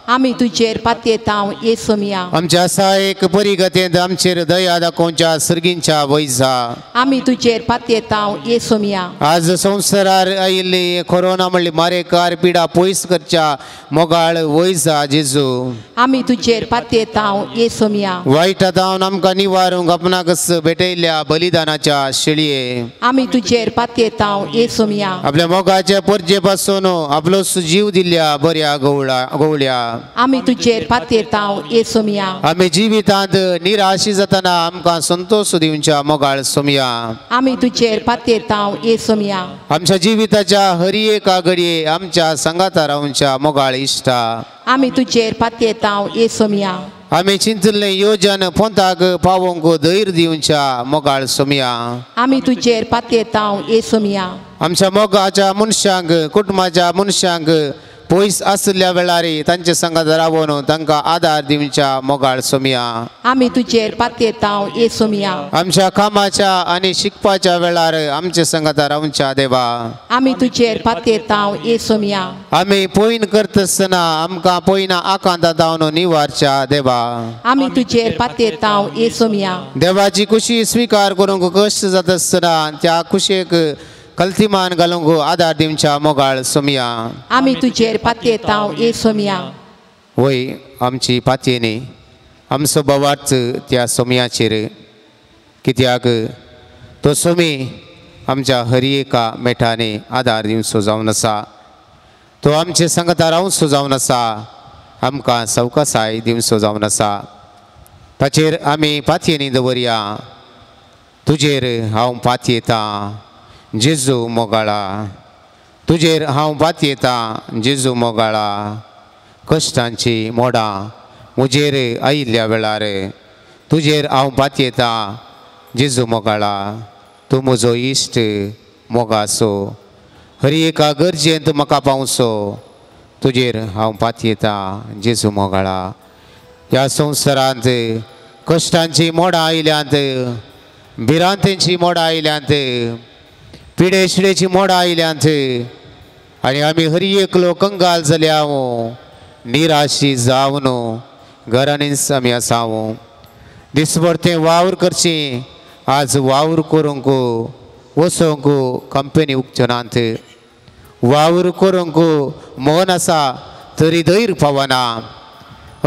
[SPEAKER 3] आमी तुजेर पातयेता ये सोमया.
[SPEAKER 1] आमच्या आसा एक परिगतेंत आमचेर दया दाखोवच्या सर्गींच्या वैजा
[SPEAKER 3] आमी तुजेर पातयेता ये सोमया.
[SPEAKER 1] आज संवसारार आयिल्ली कोरोना म्हणली मारेकार पिडा पयस करच्या मोगाळ वैजा जेजू
[SPEAKER 3] आमी तुजेर पातयेता ये सोमया.
[SPEAKER 1] वायटा जावन आमकां निवारूंक आपणाकच भेटयल्ल्या बलिदानाच्या शेळये
[SPEAKER 3] आमी तुजेर पातयेता ये सोमया.
[SPEAKER 1] आपल्या मोगाच्या परजे पासून आपलो जीव दिल्ल्या बऱ्या गवळ्या
[SPEAKER 3] आमी तुजेर पातयेता ये सोमया.
[SPEAKER 1] आमी जिवितांत निराशी जातना आमकां संतोष दिवच्या मोगाळ सोमया
[SPEAKER 3] आमी तुजेर पातयेता ये सोमया.
[SPEAKER 1] आमच्या जिविताच्या हर एका घडये आमच्या सांगाता रावच्या मोगाळ इश्टा
[SPEAKER 3] आमी तुजेर पातयेता ये सोमया.
[SPEAKER 1] आमी चिंतिल्लें योजन पोंताक पावोवंक धैर्य दिवच्या मोगाळ सोमया
[SPEAKER 3] आमी तुजेर पातयेता ये सोमया.
[SPEAKER 1] आमच्या मोगाच्या मनशांक कुटुंबाच्या मनशांक पयस आशिल्ल्या वेळार तांचे संगात रावून तांकां आदार दिवच्या मोगाळ सोमया
[SPEAKER 3] आमी तुजेर पातयेता ये सोमया.
[SPEAKER 1] आमच्या कामाच्या आनी शिकपाच्या वेळार आमचे संगात रावच्या देवा
[SPEAKER 3] आमी तुजेर पातयेता ये सोमया.
[SPEAKER 1] आमी पयन करतासतना आमकां पयना आकांता जावन निवारच्या देवा
[SPEAKER 3] आमी तुजेर पातयेता ये सोमया.
[SPEAKER 1] देवाची खुशी स्विकार करूंक कश्ट जाता आसतना त्या खुशयेक कल्थिमान घालूंक आदार दिवच्या मोगाळ सोमया
[SPEAKER 3] आमी तुजेर पातयेता ये सोमया.
[SPEAKER 1] वय आमची पातयेनी आमचो भावार्थ त्या सोमयाचेर कित्याक तो सोमी आमच्या हर एका मेठांनी आदार दिवचो जावन आसा. तो आमचे संगता रावचो जावन आसा आमकां सवकासाय दिवचो जावन आसा. ताचेर आमी पातयेनी दवरया. तुजेर हांव पातयेतां जेजू मोगाळा तुजेर हांव पातयेतां जेजू मोगाळा कश्टांची मोडां म्हजेर आयिल्ल्या वेळार तुजेर हांव पातयेतां जेजू मोगाळा. तूं म्हजो इश्ट मोगाचो हर एका गरजेंत म्हाका पावचो तुजेर हांव पातयेतां जेजू मोगाळा. ह्या संवसारांत कश्टांची मोडां आयल्यांत भिरांतेची मोडां आयल्यांत पिडे शिडेची मोडां आयल्यांत आनी आमी हर एकलो कंगाल जाल्या निराशी जावन घरांनीच आमी आसाव. दिसभर तें वावर करचें आज वावर करूंक वचोंक कंपनी उगच्यो नात, वावर करूंक मन आसा तरी धैर्य पावना,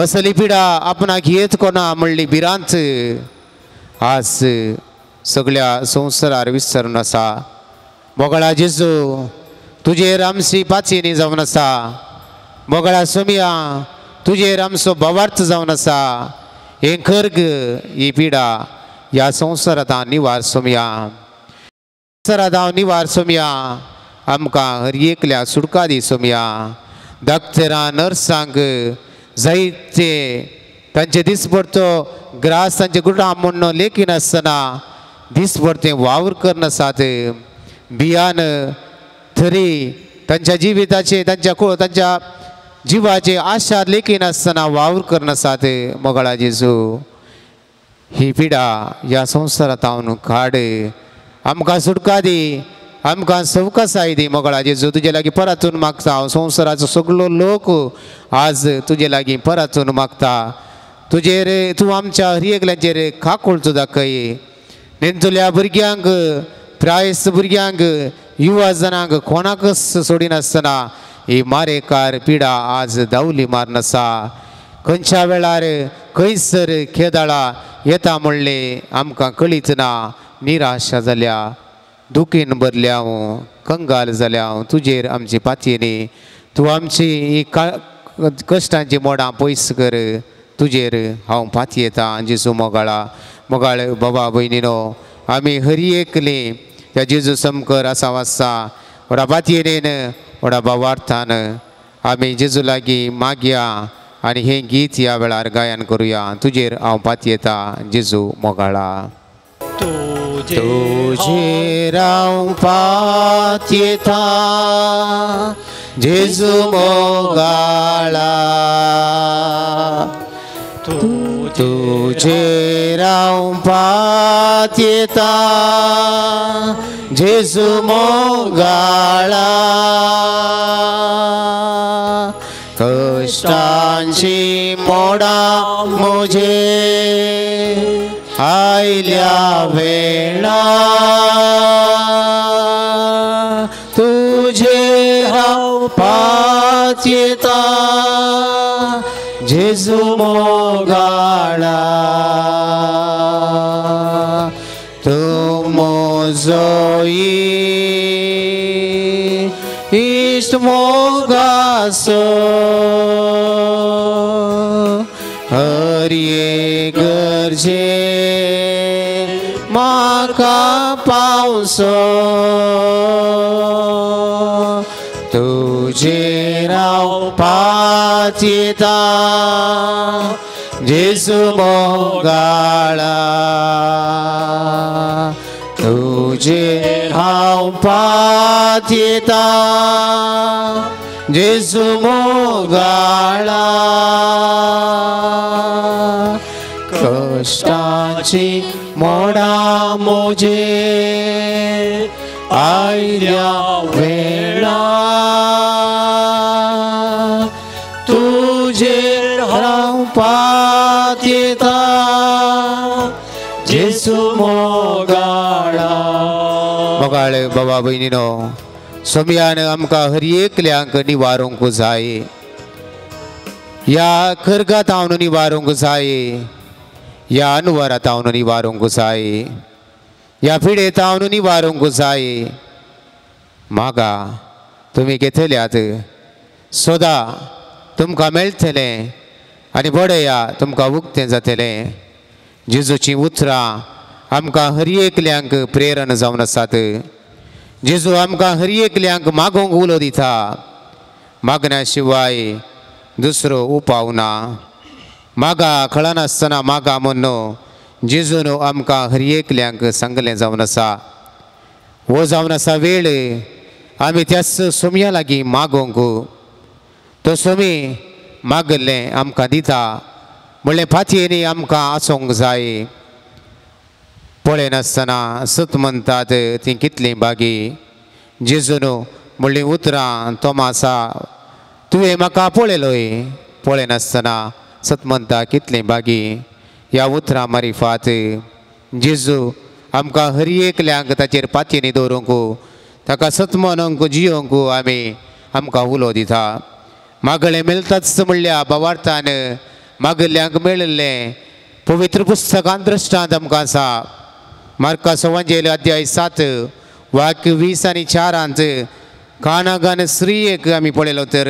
[SPEAKER 1] असली पिडा आपणाक येत कोणा म्हणली भिरांत आज सगळ्या संवसारार विसरून आसा. मोगळा जेजू तुजेर आमची पाचयेनी जावन आसा, मोगळा सोमया तुजेर आमचो भावार्थ जावन आसा. हें खर्ग ही पिडा ह्या संवसारांत हांव निवार सोमया, संवसारांत हांव निवार सोमया, आमकां हर एकल्या सुटका दी सोमया. डॉक्टरां नर्सांक जायते तांचे दिसभर तो ग्रास तांचे गुटां म्हूण लेखिनासतना दिसभर ते वावर करनासात, भियान तरी तांच्या जिविताचे तांच्या तांच्या जिवाचे आशा लेखिनासतना वावर करनासात. मोगाळा जेजू ही पिडा ह्या संवसारांत हांव काड, आमकां सुटका दी, आमकां सवकासाय दी. मोगाळा जेजू तुजे लागीं परातून मागता हांव, संवसाराचो सगळो लोक आज तुजे लागीं परातून मागता. तुजेर तूं आमच्या हर एकल्याचेर काकुळचो दाखय. नेणटुल्या भुरग्यांक, प्रायस्त भुरग्यांक, युवा जणांक कोणाकच सोडिनासतना ही मारेकार पिडा आज धांवली मारनासा. खंयच्या वेळार खंयसर खेदाळा येता म्हणलें आमकां कळीच ना. निराशा जाल्या, दुखीन भरल्या हांव, कंगाल जाल्या हांव, तुजेर आमची पातयेनी तूं आमची ही कश्टांची मोडां पयस कर, तुजेर हांव पातयेतां जेजू मोगाळा. मोगाळ बाबा भयणीनो आमी हरी एकली त्या जेजू समकर आसा वाचता व्हडा पातयेनेन व्हडा भावार्थान आमी जेजू लागीं मागया आनी हें गीत ह्या वेळार गायन करुया. तुजेर हांव पातयेतां जेजू मोगाळा. तुजेर हांव पातयेतां जेजू मोगाळा, तुजेर हांव पातयेतां जेजू मोगाळा. कश्टांची मोडां म्हजे आयल्या वेळा, तुजेर हांव पातयेतां जेजू मोगाळा. तूं म्हजो इश्ट मोगाचो, हर एक गरजे म्हाका पावसो, तुजेर हांव पातयेतां जेजू मोगाळा, तुजेर हांव पातयेतां जेजू मोगाळा. कश्टांची मोडां म्हजे आयल्या वेळा, तुजेर हांव पातयेतां जेजू मोगाळा. मोगाळ बाबा भयणीनो सोमयान आमकां हर एकल्यांक निवारूंक जाय, ह्या खर्गात हांव निवारूंक जाय, ह्या अनवरात हांव निवारूंक जाय, ह्या पिडेत हांव निवारूंक जाय. मागा तुमी घेतल्यात, सोदा तुमकां मेळटलें आनी बडया तुमकां उक्तें जातलें. जेजूचीं उतरां आमकां हर एकल्यांक प्रेरणा जावन आसात. जेजू आमकां हर एकल्यांक मागोंक उलो दिता, मागण्या शिवाय दुसरो उपाव ना. मागा कळनासतना मागा म्हूण जेजून आमकां हर एकल्यांक सांगलें जावन आसा. हो जावन आसा वेळ आमी त्याच सोमया लागीं मागोंक, तो सोमी मागलें आमकां दिता म्हणलें फातयेनी आमकां आसूंक जाय. पळयनासतना सत म्हणटात तीं कितलीं बागी. जेजून म्हणलीं उतरां तोमासा तुवें म्हाका पळयलोय, पळयनासतना सत म्हणटा कितलीं बागी. ह्या उतरां मारिफात जेजू आमकां हर एकल्यांक ताचेर पातयेनी दवरूंक ताका सतमनोंक जियोंक आमी आमकां उलो दिता. मागलें मेळटाच म्हणल्या भावार्थान मागल्ल्यांक मेळिल्लें पवित्र पुस्तकांत दृश्टांत आमकां आसा. मार्का सवांजेल अध्याय 7 वाक्य 20 आनी 4 कानागान स्त्रियेक आमी पळयलो तर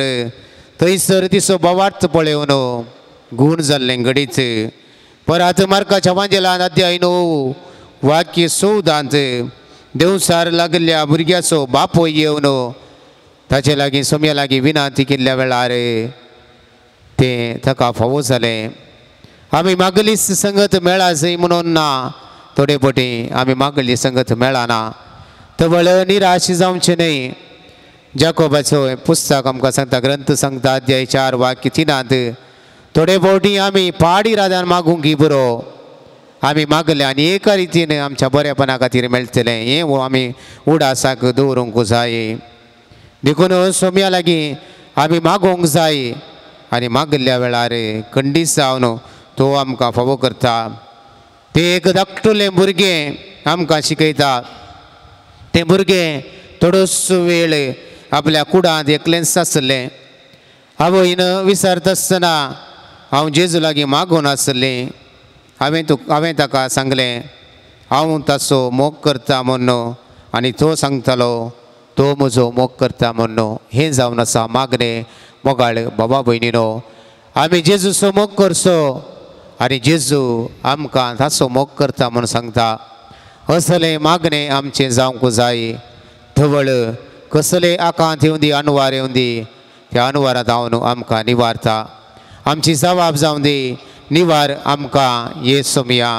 [SPEAKER 1] थंयसर तिचो भावार्थ पळोवन गूण जाल्लें घडीच. परत मार्काच्या वांजेलान अध्याय 9 वाक्य 14 देवसार लागिल्ल्या भुरग्याचो बापूय येवन ताचे लागीं सोम्या लागीं विनंती केल्ल्या वेळार तें ताका फावो जालें. आमी मागली संगत मेळासय म्हणून ना थोडे पटी आमी मागली संगत मेळना तवळ निराश जावचें न्हय. जाकोबाचो पुस्तक आमकां सांगता ग्रंथ सांगता अध्याय 4 वाक्य 3 थोडे फावटी आमी पाडी राजान मागूंक बरो आमी मागले आनी एका रितीन आमच्या बरेपणा खातीर मेळटलें हें आमी उडासाक दवरूंक जाय. देखून सोम्या लागीं आमी मागोंक जाय आनी मागल्ल्या वेळार खंडीत जावन तो आमकां फावो करता. तें एक धाकटुलें भुरगें आमकां शिकयता. तें भुरगें थोडोसो वेळ आपल्या कुडांत एकलेंच आसलें. आवयन विसरता आसतना हांव जेजू लागीं मागून आसलें. हांवें ताका सांगलें हांव ताचो मोग करता म्हूण आनी तो सांगतालो तो म्हजो मोग करता म्हूण. हें जावन आसा मागणें मोगाळ बाबा भयणीनो. आमी जेजूचो मोग करचो आनी जेजू आमकां ताचो मोग करता म्हूण सांगता. असलें मागणें आमचें जावंक जाय. धवळ कसले आकांत येवंदी अणवार येवंदी त्या अणवारांत हांव आमकां निवारता. आमची जबाब जावं दी निवार आमकां ये सोमया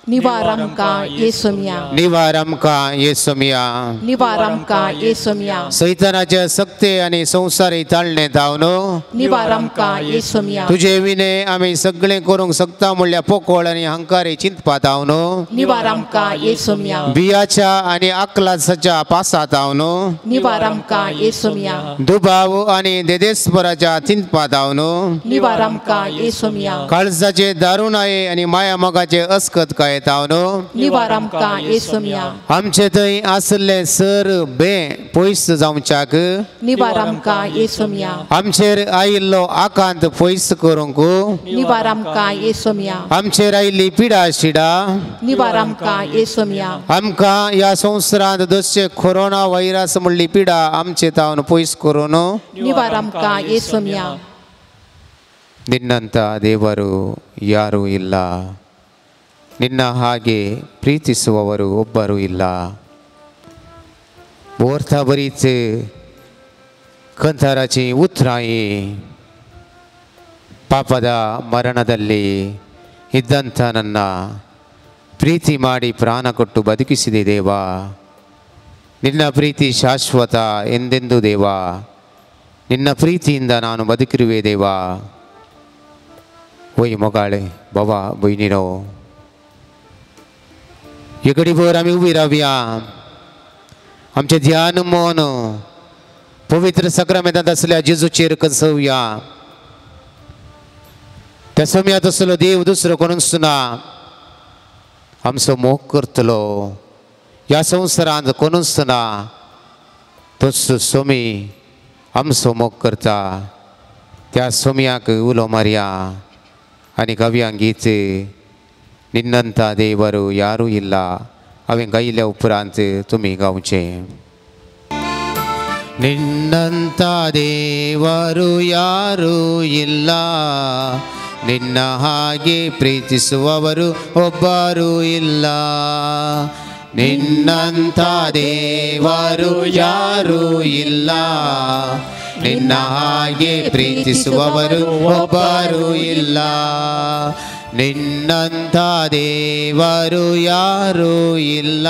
[SPEAKER 3] निवार आमकां ये सोमया
[SPEAKER 1] निवार आमकां ये सोमया
[SPEAKER 3] निवार आमकां ये सोमया.
[SPEAKER 1] सैतानाचे सक्ते आनी संवसारी ताळणे धावन
[SPEAKER 3] निवार आमकां ये सोमया.
[SPEAKER 1] तुजे विणे आमी सगळें करूंक शकता म्हणल्यार पोकोळ आनी हंकारी चिंतपा धावन
[SPEAKER 3] निवार आमकां ये सोमया.
[SPEAKER 1] बियाच्या आनी अकलासाच्या पासा धावन
[SPEAKER 3] निवार आमकां ये सोमया.
[SPEAKER 1] दुबाव आनी देदेस्पराच्या चिंतपा धावन
[SPEAKER 3] निवार आमकां ये सोमया.
[SPEAKER 1] काळजाचे दारुणाये आनी माया मोगाचे अस्कत काय
[SPEAKER 3] निवार आमकां ये सोमया.
[SPEAKER 1] आमचे थंय आसले सर बे पयस जावच्याक
[SPEAKER 3] निवार आमकां ये सोमया.
[SPEAKER 1] आमचेर आयिल्लो आकांत पयस करूंक
[SPEAKER 3] निवार आमकां ये सोमया.
[SPEAKER 1] आमचेर आयिल्ली पिडा शिडा
[SPEAKER 3] निवार आमकां ये सोमया.
[SPEAKER 1] आमकां ह्या संवसारांत दसचे कोरोना व्हायरस म्हणली पिडा आमचे तावन पयस करून
[SPEAKER 3] निवार आमकां ये सोमया.
[SPEAKER 1] ನಿನ್ನಂತ ದೇವರು ಯಾರೂ ಇಲ್ಲ, ನಿನ್ನ ಹಾಗೆ ಪ್ರೀತಿಸುವವರು ಒಬ್ಬರೂ ಇಲ್ಲ. बोर्था बरीच ಕಂತಾರಾಚಿ ಉತ್ತರಾಯಿ ಪಾಪದ ಮರಣದಲ್ಲಿ ಇದ್ದಂಥ ನನ್ನ ಪ್ರೀತಿ ಮಾಡಿ ಪ್ರಾಣ ಕೊಟ್ಟು ಬದುಕಿಸಿದೆ ದೇವಾ. ನಿನ್ನ ಪ್ರೀತಿ ಶಾಶ್ವತ ಎಂದೆಂದು ದೇವಾ. ನಿನ್ನ ಪ್ರೀತಿಯಿಂದ ನಾನು ಬದುಕಿರುವೆ ದೇವಾ. ಓಯ್ ಮೊಗಾಳೆ ಬಾಬಾ ಬೊಯ್ನಿರೋ एकडीभर आमी उबी रावया. आमचें ध्यान मन पवित्र सक्रामेंतांत आसल्या जेजूचेर कसोवया. त्या सोम्यांत आसलो देव दुसरो कोणूच ना. आमचो मोग करतलो ह्या संवसारांत कोणूच ना. तोच सोमी आमचो मोग करता. त्या सोम्याक उलो मारया आनी गावया गीत ನಿನ್ನಂಥ ದೇವರು ಯಾರೂ ಇಲ್ಲ. हांवें गायिल्ल्या उपरांत तुमी गावचें. ನಿನ್ನಂಥ ದೇವರು ಯಾರೂ ಇಲ್ಲ, ನಿನ್ನ ಹಾಗೆ ಪ್ರೀತಿಸುವವರು ಒಬ್ಬರೂ ಇಲ್ಲ. ನಿನ್ನಂಥ ದೇವರು ಯಾರೂ ಇಲ್ಲ, ನಿನ್ನ ಹಾಗೆ ಪ್ರೀತಿಸುವವರು ಒಬ್ಬರೂ ಇಲ್ಲ. ನಿನ್ನಂಥ ದೇವರು ಯಾರೂ ಇಲ್ಲ,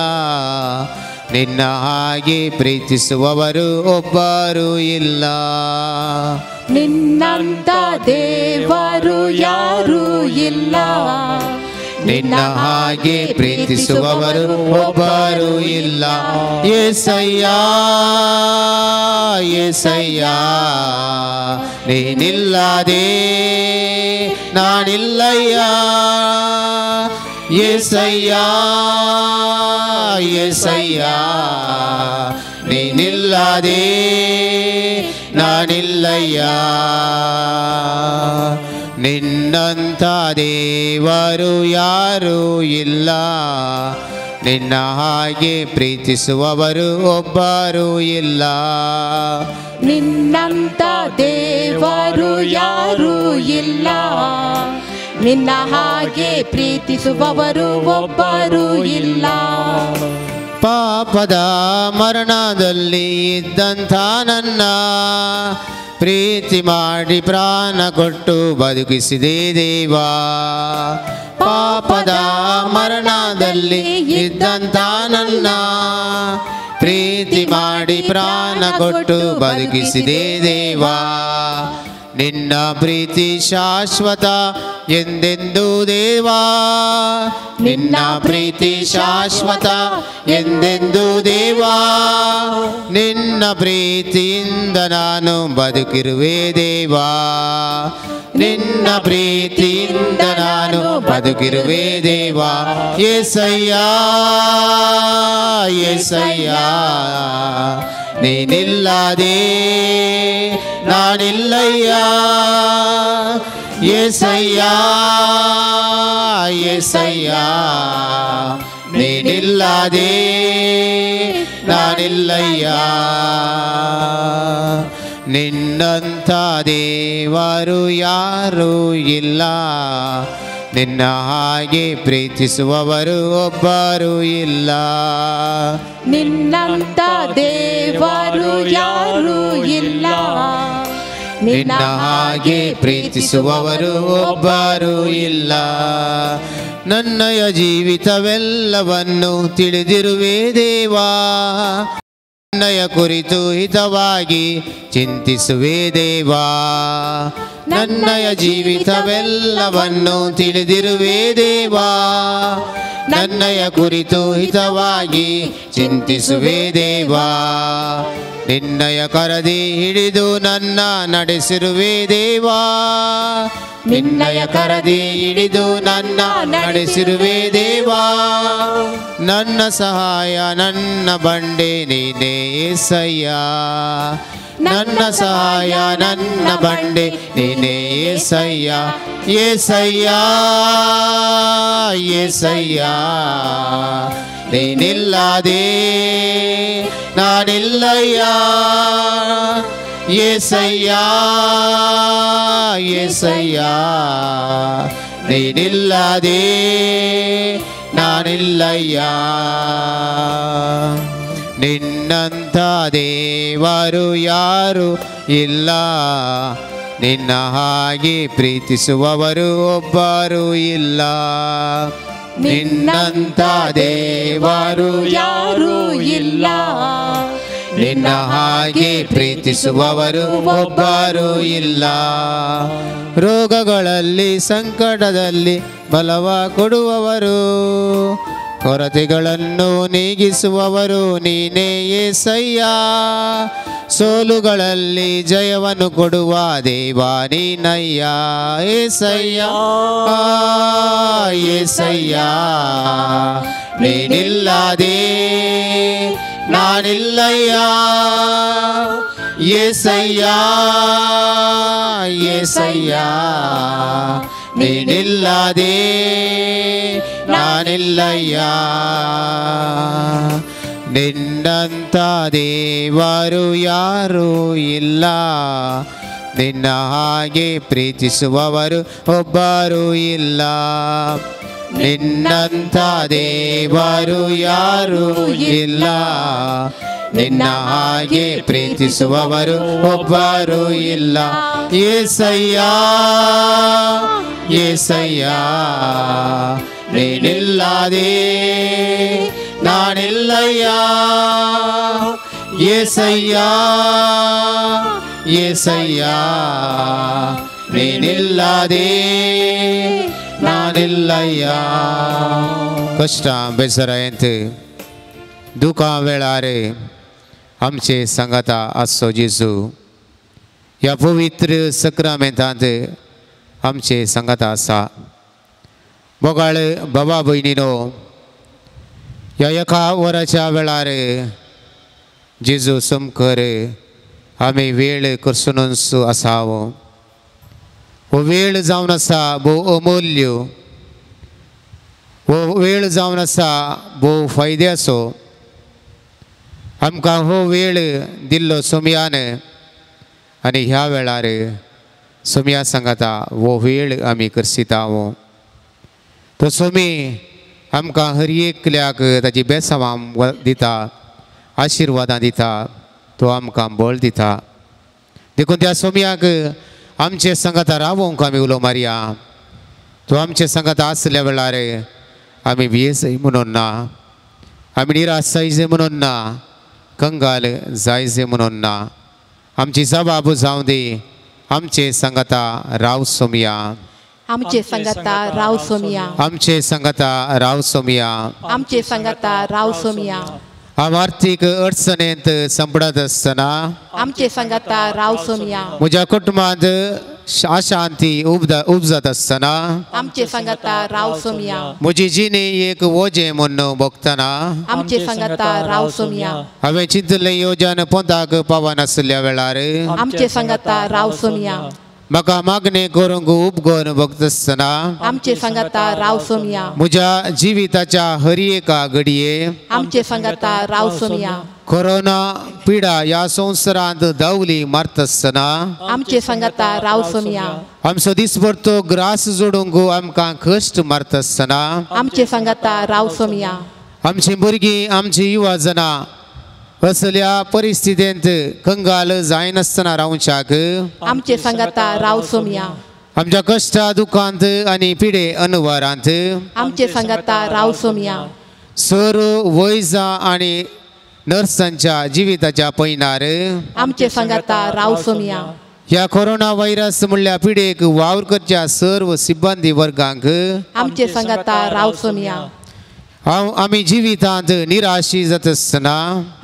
[SPEAKER 1] ನಿನ್ನ ಹಾಗೆ ಪ್ರೀತಿಸುವವರು ಒಬ್ಬರೂ ಇಲ್ಲ.
[SPEAKER 2] ನಿನ್ನಂಥ ದೇವರು ಯಾರೂ ಇಲ್ಲ,
[SPEAKER 1] ನಿನ್ನ ಹಾಗೆ ಪ್ರೀತಿಸುವವರು ಒಬ್ಬರೂ ಇಲ್ಲ. ಯೇಸಯ್ಯ ಯೇಸಯ್ಯ ನೀನಿಲ್ಲದೆ ನಾನಿಲ್ಲಯ್ಯ. ಯೇಸಯ್ಯ ಯೇಸಯ್ಯ ನೀನಿಲ್ಲದೆ ನಾನಿಲ್ಲಯ್ಯ. ನಿನ್ನಂಥ ದೇವರು ಯಾರೂ ಇಲ್ಲ, ನಿನ್ನ ಹಾಗೆ ಪ್ರೀತಿಸುವವರು ಒಬ್ಬರೂ ಇಲ್ಲ.
[SPEAKER 2] ನಿನ್ನಂಥ ದೇವರು ಯಾರೂ ಇಲ್ಲ, ನಿನ್ನ ಹಾಗೆ ಪ್ರೀತಿಸುವವರು ಒಬ್ಬರೂ ಇಲ್ಲ.
[SPEAKER 1] ಪಾಪದ ಮರಣದಲ್ಲಿ ಇದ್ದಂಥ ನನ್ನ ಪ್ರೀತಿ ಮಾಡಿ ಪ್ರಾಣ ಕೊಟ್ಟು ಬದುಕಿಸಿದೆ ದೇವಾ. ಪಾಪದ ಮರಣದಲ್ಲಿ ಇದ್ದಂಥ ನನ್ನ ಪ್ರೀತಿ ಮಾಡಿ ಪ್ರಾಣ ಕೊಟ್ಟು ಬದುಕಿಸಿದೆ ದೇವಾ. ನಿನ್ನ ಪ್ರೀತಿ ಶಾಶ್ವತ ಎಂದೆಂದೂ ದೇವಾ, ನಿನ್ನ ಪ್ರೀತಿ ಶಾಶ್ವತ ಎಂದೆಂದೂ ದೇವಾ. ನಿನ್ನ ಪ್ರೀತಿಯಿಂದ ನಾನು ಬದುಕಿರುವೆ ದೇವಾ, ನಿನ್ನ ಪ್ರೀತಿಯಿಂದ ನಾನು ಬದುಕಿರುವೆ ದೇವಾ. ಯೇಸಯ್ಯ ಯೇಸಯ್ಯ ನೀನಿಲ್ಲದೆ ನಾನಿಲ್ಲಯ್ಯ. ಯೇಸಯ್ಯ ಯೇಸಯ್ಯ ನೀನಿಲ್ಲದೆ ನಾನಿಲ್ಲಯ್ಯ. ನಿನ್ನಂಥ ದೇವರು ಯಾರೂ ಇಲ್ಲ, ನಿನ್ನ ಹಾಗೆ ಪ್ರೀತಿಸುವವರು ಒಬ್ಬರೂ ಇಲ್ಲ.
[SPEAKER 2] ನಿನ್ನಂಥ ದೇವರು ಯಾರೂ ಇಲ್ಲ,
[SPEAKER 1] ನಿನ್ನ ಹಾಗೆ ಪ್ರೀತಿಸುವವರು ಒಬ್ಬರೂ ಇಲ್ಲ. ನನ್ನಯ ಜೀವಿತವೆಲ್ಲವನ್ನು ತಿಳಿದಿರುವೆ ದೇವಾ, ನನ್ನಯ ಕುರಿತು ಹಿತವಾಗಿ ಚಿಂತಿಸುವೆ ದೇವಾ. ನನ್ನಯ ಜೀವಿತವೆಲ್ಲವನ್ನು ತಿಳಿದಿರುವೆ ದೇವಾ, ನನ್ನಯ ಕುರಿತು ಹಿತವಾಗಿ ಚಿಂತಿಸುವೆ ದೇವಾ. ನಿನ್ನಯ ಕರದಿ ಹಿಡಿದು ನನ್ನ ನಡೆಸಿರುವೆ ದೇವಾ, ನಿನ್ನಯ ಕರದಿ ಹಿಡಿದು ನನ್ನ ನಡೆಸಿರುವೆ ದೇವಾ. ನನ್ನ ಸಹಾಯ ನನ್ನ ಬಂಡೆ ನೀನೇ ಯೇಸಯ್ಯ, ನನ್ನ ಸಹಾಯ ನನ್ನ ಬಂಡೆ ನೀನೇ ಯೇಸಯ್ಯ. ಯೇಸಯ್ಯ ಯೇಸಯ್ಯ ನೀನಿಲ್ಲದೆ ನಾನಿಲ್ಲಯ್ಯ. ಯೇಸಯ್ಯ ಯೇಸಯ್ಯ ನೀನಿಲ್ಲದೆ ನಾನಿಲ್ಲಯ್ಯ. ನಿನ್ನಂಥ ದೇವರು ಯಾರು ಇಲ್ಲ, ನಿನ್ನ ಹಾಗೆ ಪ್ರೀತಿಸುವವರು ಒಬ್ಬರೂ ಇಲ್ಲ. ನಿನ್ನಂಥ ದೇವರು
[SPEAKER 2] ಯಾರೂ ಇಲ್ಲ,
[SPEAKER 1] ನಿನ್ನ ಹಾಗೆ ಪ್ರೀತಿಸುವವರು ಒಬ್ಬರೂ ಇಲ್ಲ. ರೋಗಗಳಲ್ಲಿ ಸಂಕಟದಲ್ಲಿ ಬಲವ ಕೊಡುವವರು, ಕೊರತೆಗಳನ್ನು ನೀಗಿಸುವವರು ನೀನೇ ಯೇಸಯ್ಯ. ಸೋಲುಗಳಲ್ಲಿ ಜಯವನ್ನು ಕೊಡುವ ದೇವಾ ನೀನಯ್ಯ. ಯೇಸಯ್ಯ ಯೇಸಯ್ಯ ನೀನಿಲ್ಲದೆ ನಾನಿಲ್ಲಯ್ಯ. ಯೇಸಯ್ಯ ಯೇಸಯ್ಯ ನೀನಿಲ್ಲದೆ ನಾನಿಲ್ಲಯ್ಯ. ನಿನ್ನಂಥ ದೇವರು ಯಾರೂ ಇಲ್ಲ, ನಿನ್ನ ಹಾಗೆ ಪ್ರೀತಿಸುವವರು ಒಬ್ಬರೂ ಇಲ್ಲ. ನಿನ್ನಂಥ ದೇವರು ಯಾರೂ ಇಲ್ಲ, ನಿನ್ನ ಹಾಗೆ ಪ್ರೀತಿಸುವವರು ಒಬ್ಬರೂ ಇಲ್ಲ. ಯೇಸಯ್ಯ ಯೇಸಯ್ಯ ನೀನಿಲ್ಲದೆ ನಾನಿಲ್ಲಯ್ಯ. ಯೇಸಯ್ಯ ಯೇಸಯ್ಯ ನೀನಿಲ್ಲದೆ ನಾನಿಲ್ಲಯ್ಯ. कश्टां बेसरायेंत दुखां वेळार आमचे सांगाता आसचो जेजू, ह्या पवित्र सक्रामेंतांत आमचे सांगाता आसा. मोगाळ बाबा भयणीनो, ह्या एका वराच्या वेळार जेजू समकर आमी वेळ करसुनूच आसाव. हो वेळ जावन आसा भोव अमूल्य, हो वेळ जावन आसा भोव फायद्याचो. आमकां हो वेळ दिल्लो सोमयान आनी ह्या वेळार सोमया सांगता हो वेळ आमी करसिता. तो सोमी आमकां हर एकल्याक ताची बेसांवां दिता, आशिर्वादां दिता, तो आमकां बळ दिता. देखून त्या सोमयाक आमचे सांगाता रावोंक आमी उलो मारया. तो आमचे सांगाता आसल्या वेळार आमी भियेसय म्हणून ना, आमी निराश जायजे म्हणून ना, कंगाल जायजे म्हणून ना. आमची जबाब जावं दी, आमचे सांगाता राव सोमया,
[SPEAKER 2] आमचे सांगाता राव सोमया,
[SPEAKER 1] आमचे सांगाता राव सोमया,
[SPEAKER 2] आमचे सांगाता राव सोमया.
[SPEAKER 1] हांव आर्थीक अडचणेंत संपडत आसतना
[SPEAKER 2] आमचे सांगाता राव सोमया.
[SPEAKER 1] म्हज्या कुटुंबांत अशांती उपजत आसतना
[SPEAKER 2] आमचे सांगाता राव सोमया.
[SPEAKER 1] म्हजी जिणी एक वजें म्हूण भोगतना
[SPEAKER 2] आमचे सांगाता राव सोमया.
[SPEAKER 1] हांवें चिंतलें योजन पोंताक पावनासल्या वेळार
[SPEAKER 2] आमचे सांगाता राव सोमया.
[SPEAKER 1] म्हाका मागणें करूंक उपगोन भोगता
[SPEAKER 2] आमचे सांगाता राव सोमया.
[SPEAKER 1] म्हज्या जिविताच्या हर एका घडये
[SPEAKER 2] आमचे सांगाता राव सोमया.
[SPEAKER 1] कोरोना पिडा ह्या संवसारांत धांवली मारता
[SPEAKER 2] आमचे सांगाता राव सोमया.
[SPEAKER 1] आमचो दिसभर तो ग्रास जोडूंक आमकां कश्ट मारता
[SPEAKER 2] आमचे सांगाता राव सोमया.
[SPEAKER 1] आमची भुरगीं आमची युवा जनां असल्या परिस्थितींत कंगाल जायनासतना रावच्याक
[SPEAKER 2] आमचे सांगाता राव सोमया.
[SPEAKER 1] आमच्या कश्टा दुखांत आनी पिडे अनवारांत
[SPEAKER 2] आमचे सांगाता राव सोमया.
[SPEAKER 1] सर वैजा आनी नर्सांच्या जिविताच्या पयनार
[SPEAKER 2] आमचे सांगाता राव सोमया.
[SPEAKER 1] ह्या कोरोना व्हायरस म्हणल्या पिडेक वावर करच्या सर्व सिब्बंदी वर्गांक
[SPEAKER 2] आमचे सांगाता राव सोमया.
[SPEAKER 1] हांव आमी जिवितांत निराशी जाता आसतना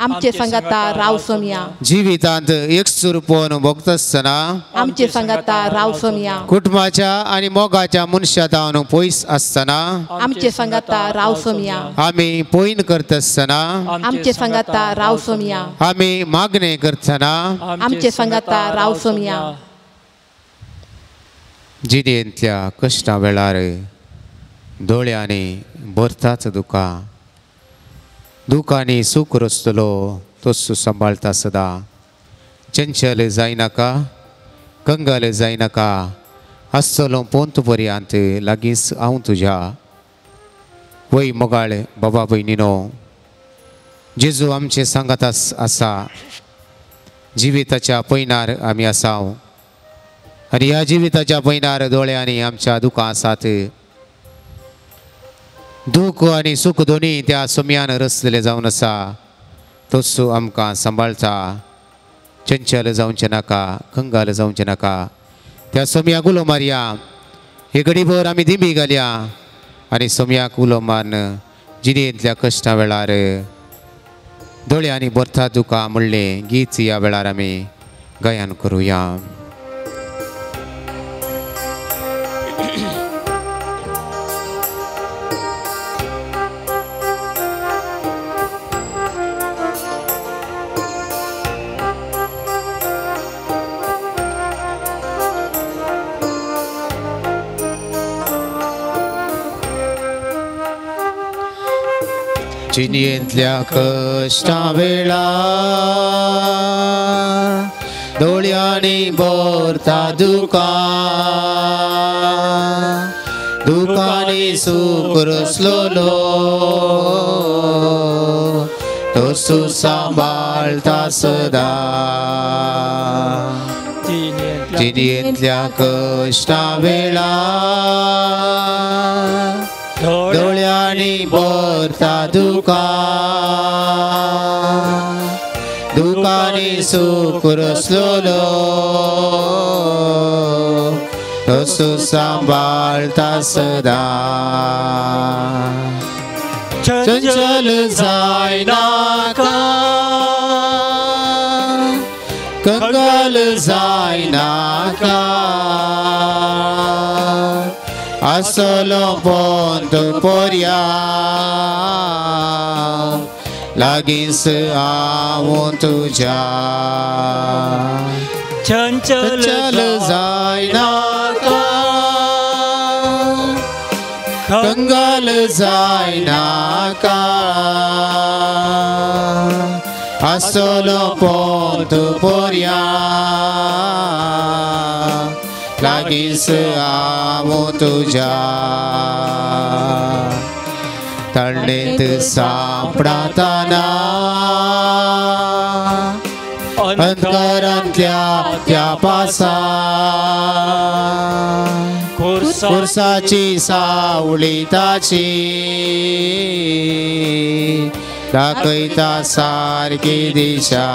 [SPEAKER 2] आमचे सांगाता राव सोमया.
[SPEAKER 1] जिवितांत एकसुरपण भोगता आसतना
[SPEAKER 2] आमचे सांगाता राव सोमया.
[SPEAKER 1] कुटुंबाच्या आनी मोगाच्या मनशा तावन पयस आसतना
[SPEAKER 2] आमचे सांगाता राव सोमया.
[SPEAKER 1] आमी पयन करता आसतना
[SPEAKER 2] आमचे सांगाता राव सोमया.
[SPEAKER 1] आमी मागणें करतना
[SPEAKER 2] आमचे सांगाता राव सोमया.
[SPEAKER 1] जिणेंतल्या कश्टा वेळार दोळ्यांनी भरताच दुकां, दुकांनी सूख रसतलो तस्सो सांबाळटा सदां. चंचल जायनाका, कंगाल जायनाका, आसतलो पोंत पर्यंत लागींच हांव तुज्या. वय मोगाळ बाबा भयणीनो, जेजू आमचे सांगात आसा. जिविताच्या पयनार आमी आसाव आनी ह्या जिविताच्या पयनार दोळ्यांनी आमच्या दुकां आसात. दुःख आनी सूख दोनी त्या सोमयान रचलेले जावन आसा. तस्सो आमकां सांबाळटा. चंचल जावचें नाका, कंगाल जावचें नाका. त्या सोमयाक उलो मारया. हे घडीभर आमी दिंबी घालया आनी सोमयाक उलो मारून जिणेंतल्या कश्टा वेळार दोळ्यांनी भरता दुकां म्हणलें गीत ह्या वेळार आमी गायन करुया. जिणेंतल्या कश्टा वेळार दोळ्यांनी भरता दुकां, दुकांनी सूख रसलोलो तसो सांबाळटा सदां. जिणेंतल्या कश्टा वेळार दोळ्यांनी भरता दुकां, दुकांनी सूख रसलोलो तसो सांबाळटा सदां. चंचल जायनाका, कंगाल जायनाका, आसलो पोंत पोरया लागींच हांव तुज्या
[SPEAKER 4] चंचल
[SPEAKER 1] जायनाका कंगाल जायनाका आसलो पोंत पोरया लागींच हांव तुज्या तळणेंत सांपडातना अंधकारांतल्या त्या पासा खुर्साची सावळी ताची दाखयता सारकी दिशा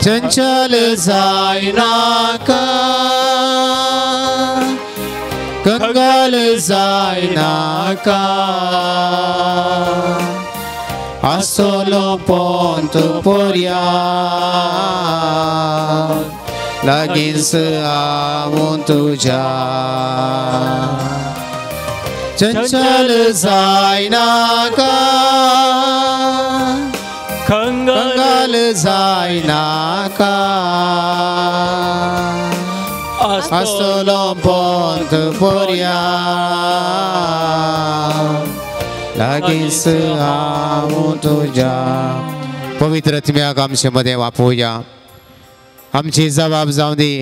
[SPEAKER 1] चंचल जायनाका कंगाल जायनाका आसलो पोंत पोरया लागींच हांव तुज्या चंचल जायनाका कंगाल जायनाका आसलो पोंत पोरया लागींच हांव तुज्या. पवित्र आत्म्याक आमचे मदें वापोवया, आमची जबाब जावं दी.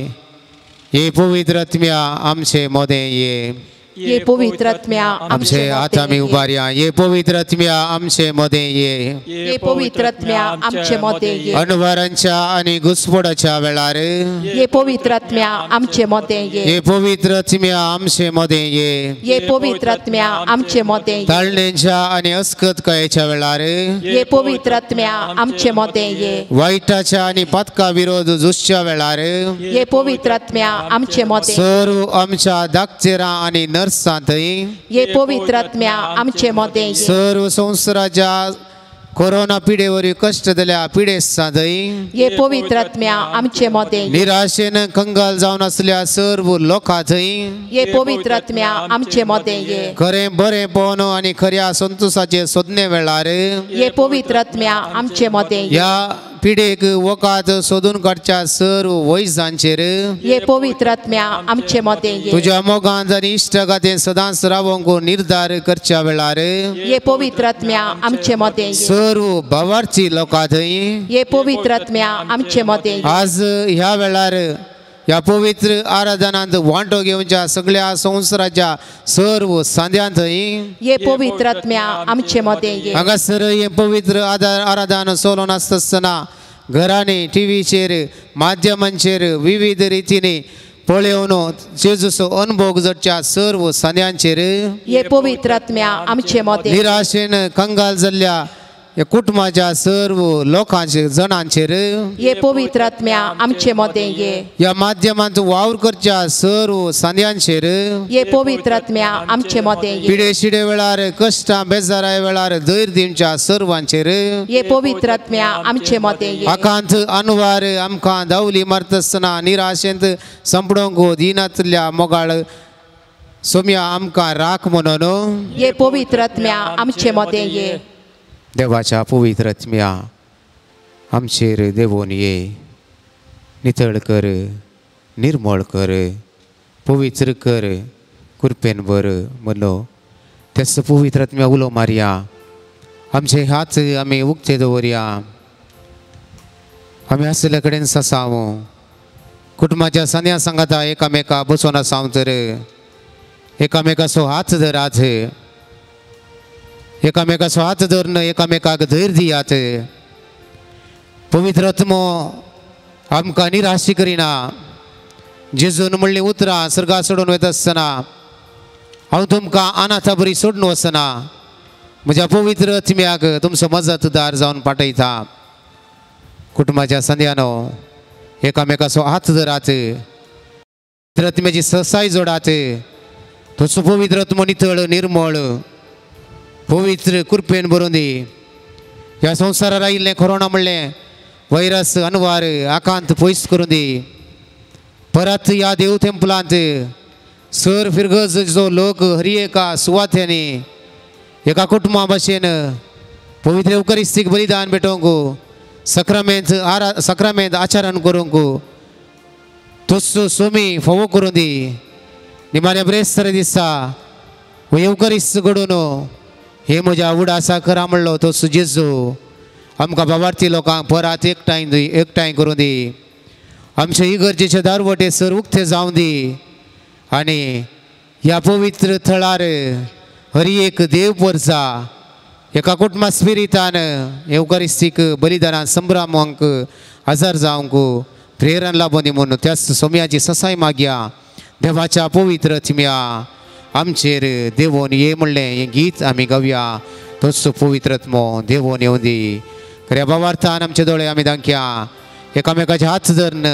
[SPEAKER 1] हे पवित्र आत्म्या आमचे मदें ये,
[SPEAKER 2] ये पवित्र आत्म्या
[SPEAKER 1] आमचे हात आमी उबारया. ये पवित्र आत्म्या आमचे मदें ये,
[SPEAKER 2] ये पवित्र आत्म्या आमचे मदें ये.
[SPEAKER 1] अणवारांच्या आनी घुसपोडाच्या वेळार
[SPEAKER 2] ये पवित्र आत्म्या आमचे मदें ये,
[SPEAKER 1] ये पवित्र आत्म्या आमचे मदें ये,
[SPEAKER 2] ये पवित्र आत्म्या आमचे मदें ये.
[SPEAKER 1] ताळणेच्या आनी अस्कतकायेच्या वेळार
[SPEAKER 2] ये पवित्र आत्म्या आमचे मदें ये.
[SPEAKER 1] वायटाच्या आनी पातका विरोध झुजच्या वेळार
[SPEAKER 2] ये पवित्र आत्म्या आमचे मदें.
[SPEAKER 1] सर्व आमच्या दाकचेरां आनी
[SPEAKER 2] ये पवित्र आत्म्या आमचे मदें.
[SPEAKER 1] सर्व संवसाराच्या कोरोना पिडेवर कष्ट दिल्या पिडेस्तां
[SPEAKER 2] ये पवित्र आत्म्या आमचे मदें.
[SPEAKER 1] निराशेन कंगाल जावन आसल्या सर्व लोकां
[SPEAKER 2] ये पवित्र आत्म्या आमचे मदें.
[SPEAKER 1] खरें बरें पळोवन आनी खऱ्या संतोषाचे सोदणे वेळार
[SPEAKER 2] ये पवित्र आत्म्या आमचे मदें.
[SPEAKER 1] ह्या पिडेक वकात सोदून काडच्या सर्व वैजांचेर
[SPEAKER 2] ये पवित्र आत्म्या आमचे मदें.
[SPEAKER 1] तुज्या मोगांत आनी इश्टागातें सदांच रावंक निर्धार करच्या वेळार
[SPEAKER 2] ये पवित्र आत्म्या आमचे मदें.
[SPEAKER 1] सर्व भावार्थी लोकां
[SPEAKER 2] ये पवित्र आत्म्या आमचे मदें.
[SPEAKER 1] आज ह्या वेळार ह्या पवित्र आराधनांत वांटो घेवच्या सगळ्या संवसाराच्या सर्व सांद्यांत
[SPEAKER 2] ये पवित्र आत्म्या आमचे मदें.
[SPEAKER 1] हांगासर हें पवित्र आराधन चलोवन आसतना घरांनी टिवीचेर माध्यमांचेर विविध रितींनी पळोवन जेजूचो अनुभव जडच्या सर्व सांद्यांचेर
[SPEAKER 2] ये पवित्र आत्म्या आमचे मदें.
[SPEAKER 1] निराशेन कंगाल जाल्ल्या कुटुंबाच्या सर्व लोकांचेर जणांचेर
[SPEAKER 2] ये पवित्र आत्म्या आमचे मदें.
[SPEAKER 1] ह्या माध्यमांत वावर करच्या सर्व सांद्यांचेर
[SPEAKER 2] ये पवित्र आत्म्या आमचे मदें.
[SPEAKER 1] पिडे शिडे वेळार कश्टां बेजाराय वेळार धैर्य दिवच्या सर्वांचेर
[SPEAKER 2] ये पवित्र आत्म्या आमचे मदें.
[SPEAKER 1] आकांत अनुवार आमकां धांवली मारता आसतना निराशेंत संपडोंक दिनातल्या मोगाळ सोम्या आमकां राख म्हणून
[SPEAKER 2] ये पवित्र आत्म्या आमचे मदें ये.
[SPEAKER 1] देवाच्या पवित्र आत्म्या आमचेर देवून ये, नितळ कर, निर्मळ कर, पवित्र कर, कृपेन बर म्हणलो त्याच पवित्र आत्म्या उलो मारया. आमचे हात आमी उक्ते दवरया, आमी आसले कडेन ससाव कुटुंबाच्या सांद्या सांगाता एकामेका बसून आसाव तर एकामेकाचो हात धरात, एकामेकाचो हात धरून एकामेकाक धैर्य दियात. पवित्र आत्मो आमकां निराशी करिना. जेजून म्हणलीं उतरां सर्गा सोडून वयता आसतना हांव तुमकां अनाथा बरी सोडून वचना, म्हज्या पवित्र आत्म्याक तुमचो मजतदार जावन पाठयता. कुटुंबाच्या सांद्यानो एकामेकाचो हात धरात, पवित्र आत्म्याची सहसाय जोडात. तसो पवित्र आत्मो नितळ निर्मळ पवित्र कृपेन भरून दी. ह्या संवसारार आयिल्लें कोरोना म्हणलें व्हायरस अनवार आकांत पयस करून दी. परत ह्या देव टेंपलांत सर फिरगजचो लोक हरी एका सुवात्यांनी एका कुटुंबा भाशेन पवित्र उकरिस्तीक बलिदान भेटोवंक सक्रामेंत आरा सक्रामेंत आचरण करूंक तोच सोमी फावो करूं दी. निमाण्या ब्रेस्तर दिसा येवकरीस घडून हे म्हज्या उडासा करा म्हणलो तो जेजू आमकां बाबार्थी लोकांक परात एकठांय दी एकठांय करूं दी. आमचे इगर्जेचे दारवटे सर उक्ते जावं दी आनी ह्या पवित्र थळार हरी एक देव पोरसा एका कुटुंबा स्पिरितान येवकारिस्तीक बलिदानान संभ्रमांक आजार जावंक प्रेरण लाबूं दी म्हणून त्याच सोम्याची ससाय मागया. देवाच्या पवित्र थिम्या आमचेर देवोन ये म्हणलें हें गीत आमी गावया. तोच पवित्रत्मो देवोन येवं दी. खऱ्या बाबार्थान आमचे दोळे आमी दांकया एकामेकाचे हात धरून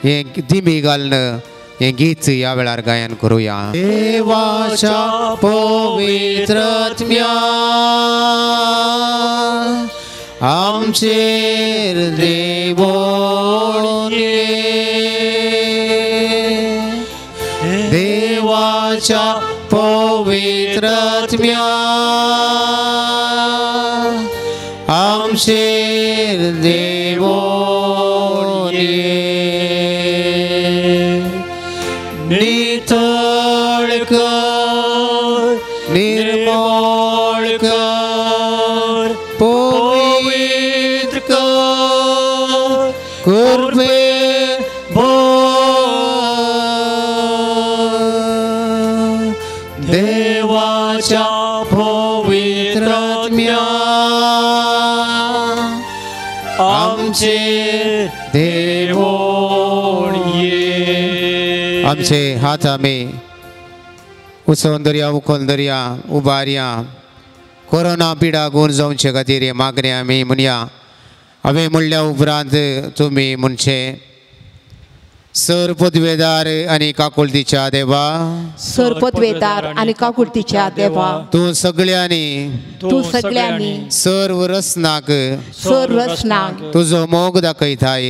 [SPEAKER 1] हें दिमी घालून हें गीत ह्या वेळार गायन करुया. देवाच्या पवित्रत्म्या आमचेर देवोन ये देवाच्या पवित्रत्म्या आमचेर देवोन ये. नितळ कर निर्मळ कर पवित्र कर कृपे देवाच्या पवित्रत्म्या आमचे देवोन ये. आमचे हात आमी उसोवन दरया उखोवन दरया उबारया. कोरोना पिडा गुण जावचे खातीर हे मागणें आमी म्हणया. हांवें म्हणल्या उपरांत तुमी म्हणचें सर पदवेदार आनी काकुळतीच्या देवा
[SPEAKER 2] सर पदवेदार आनी काकुळतीच्या देवा
[SPEAKER 1] तूं सगळ्यांनी सर्व रसनाक तुजो मोग दाखयताय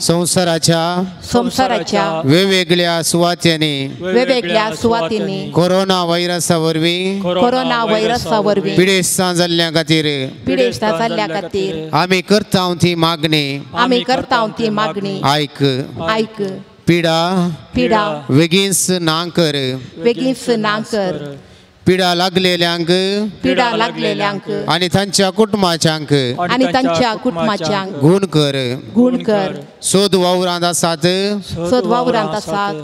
[SPEAKER 1] संवसाराच्या वेगवेगळ्या सुवात्यांनी कोरोना व्हायरसा वरवीं पिडेस्तां जाल्ल्या खातीर आमी करता ती मागणी आयक पिडा वेगींच ना कर पिडा लागलेल्यांक आनी तांच्या कुटुंबाच्यांक गुण कर सोद वावरांत आसात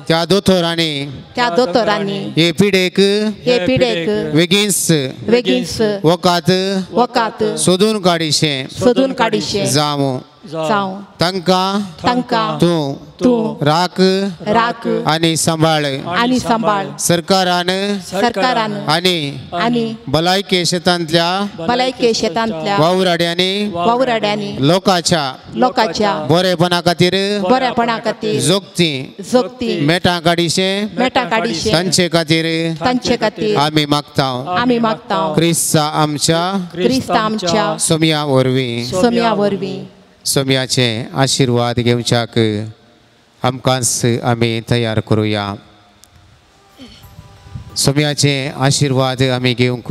[SPEAKER 1] त्या दोतोरांनी हे पिडेक वेगींच वकात सोदून काडिशें जावं तांकां तूं राख आनी सांबाळ सरकारान आनी भलायके शेतांतल्या वावराड्यांनी लोकांच्या बरेपणा खातीर जोगती मेटां काडिशें तांचे खातीर आमी मागता क्रिस्ता आमच्या सोम्या वरवीं सोम्याचे आशिर्वाद घेवच्याक आमकांच आमी तयार करुया. सोम्याचे आशिर्वाद आमी घेवंक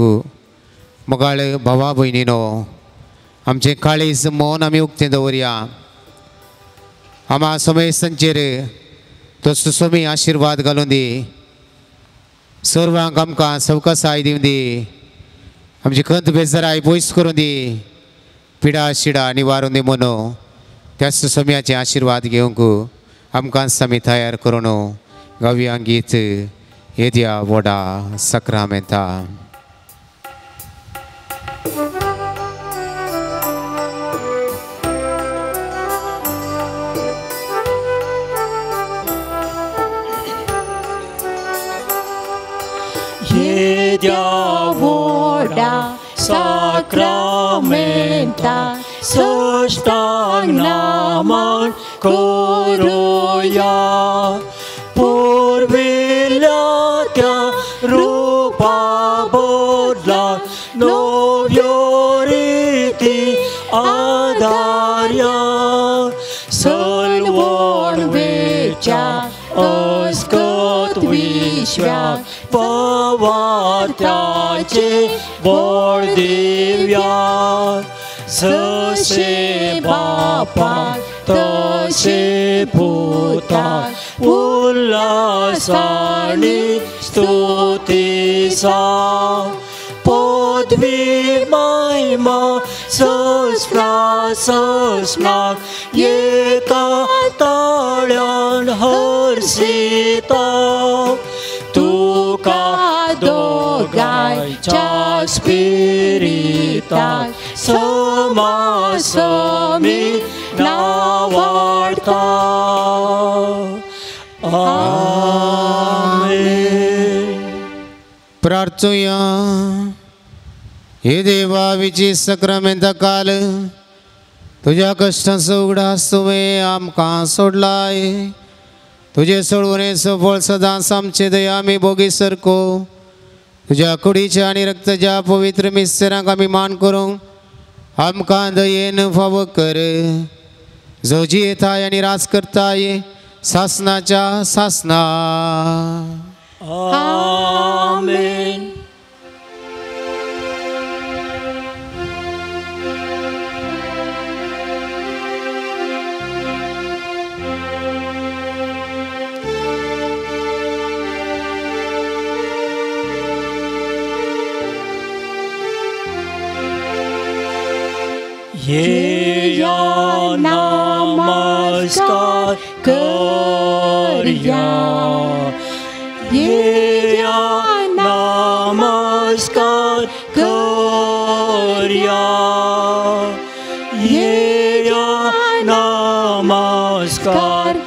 [SPEAKER 1] मोगाळ भावा भयणीनो आमचें काळीज मन आमी उक्तें दवरया. आमा सोमेस्तांचेर तो सोमी आशिर्वाद घालून दी. सर्वांक आमकां सवकासाय दिवं दी. आमची खंत बेजाराय पयस करूं दी. पिडा शिडा निवारून दी म्हणून त्याच सोम्याचे आशिर्वाद घेवंक आमकां आमी तयार करून गावया गीत येद्या व्हडा सक्रामेंता.
[SPEAKER 3] येद्या व्हडा साक्रामेंता साष्टांग नमन करुया पुर्विल्ल्या त्या रूपा बदला नव्यो रिती आदार्या सलवण वेच्या अस्कतीक
[SPEAKER 4] पांचव्या पवार्थ्याचे बोळ दिव्या जशे बापा तशे पुता उल्हासानी स्तुतीसा पदवी महिमा सस्ना सस्ना एका ताळ्यान हर्षिता तुका दोगांयच्या स्पिरितान समासमी नावाडता. आमेन.
[SPEAKER 1] प्रार्थुया. हे देवा विची सक्रामेंता काल तुज्या कश्टांचो उगडास तुवें आमकां सोडलाय. तुजे सोडवणेचो फळ सदांच आमचे दया आमी भोगी सरको. तुज्या कुडीच्या आनी रक्ताच्या पवित्र मिस्तरांक आमी मान करूंक आमकां दयेन फावो कर. जो जियेताय आनी राज करताय सासनाच्या सासना.
[SPEAKER 4] आमेन. येया नमस्कार करया, येया नमस्कार करया, येया नमस्कार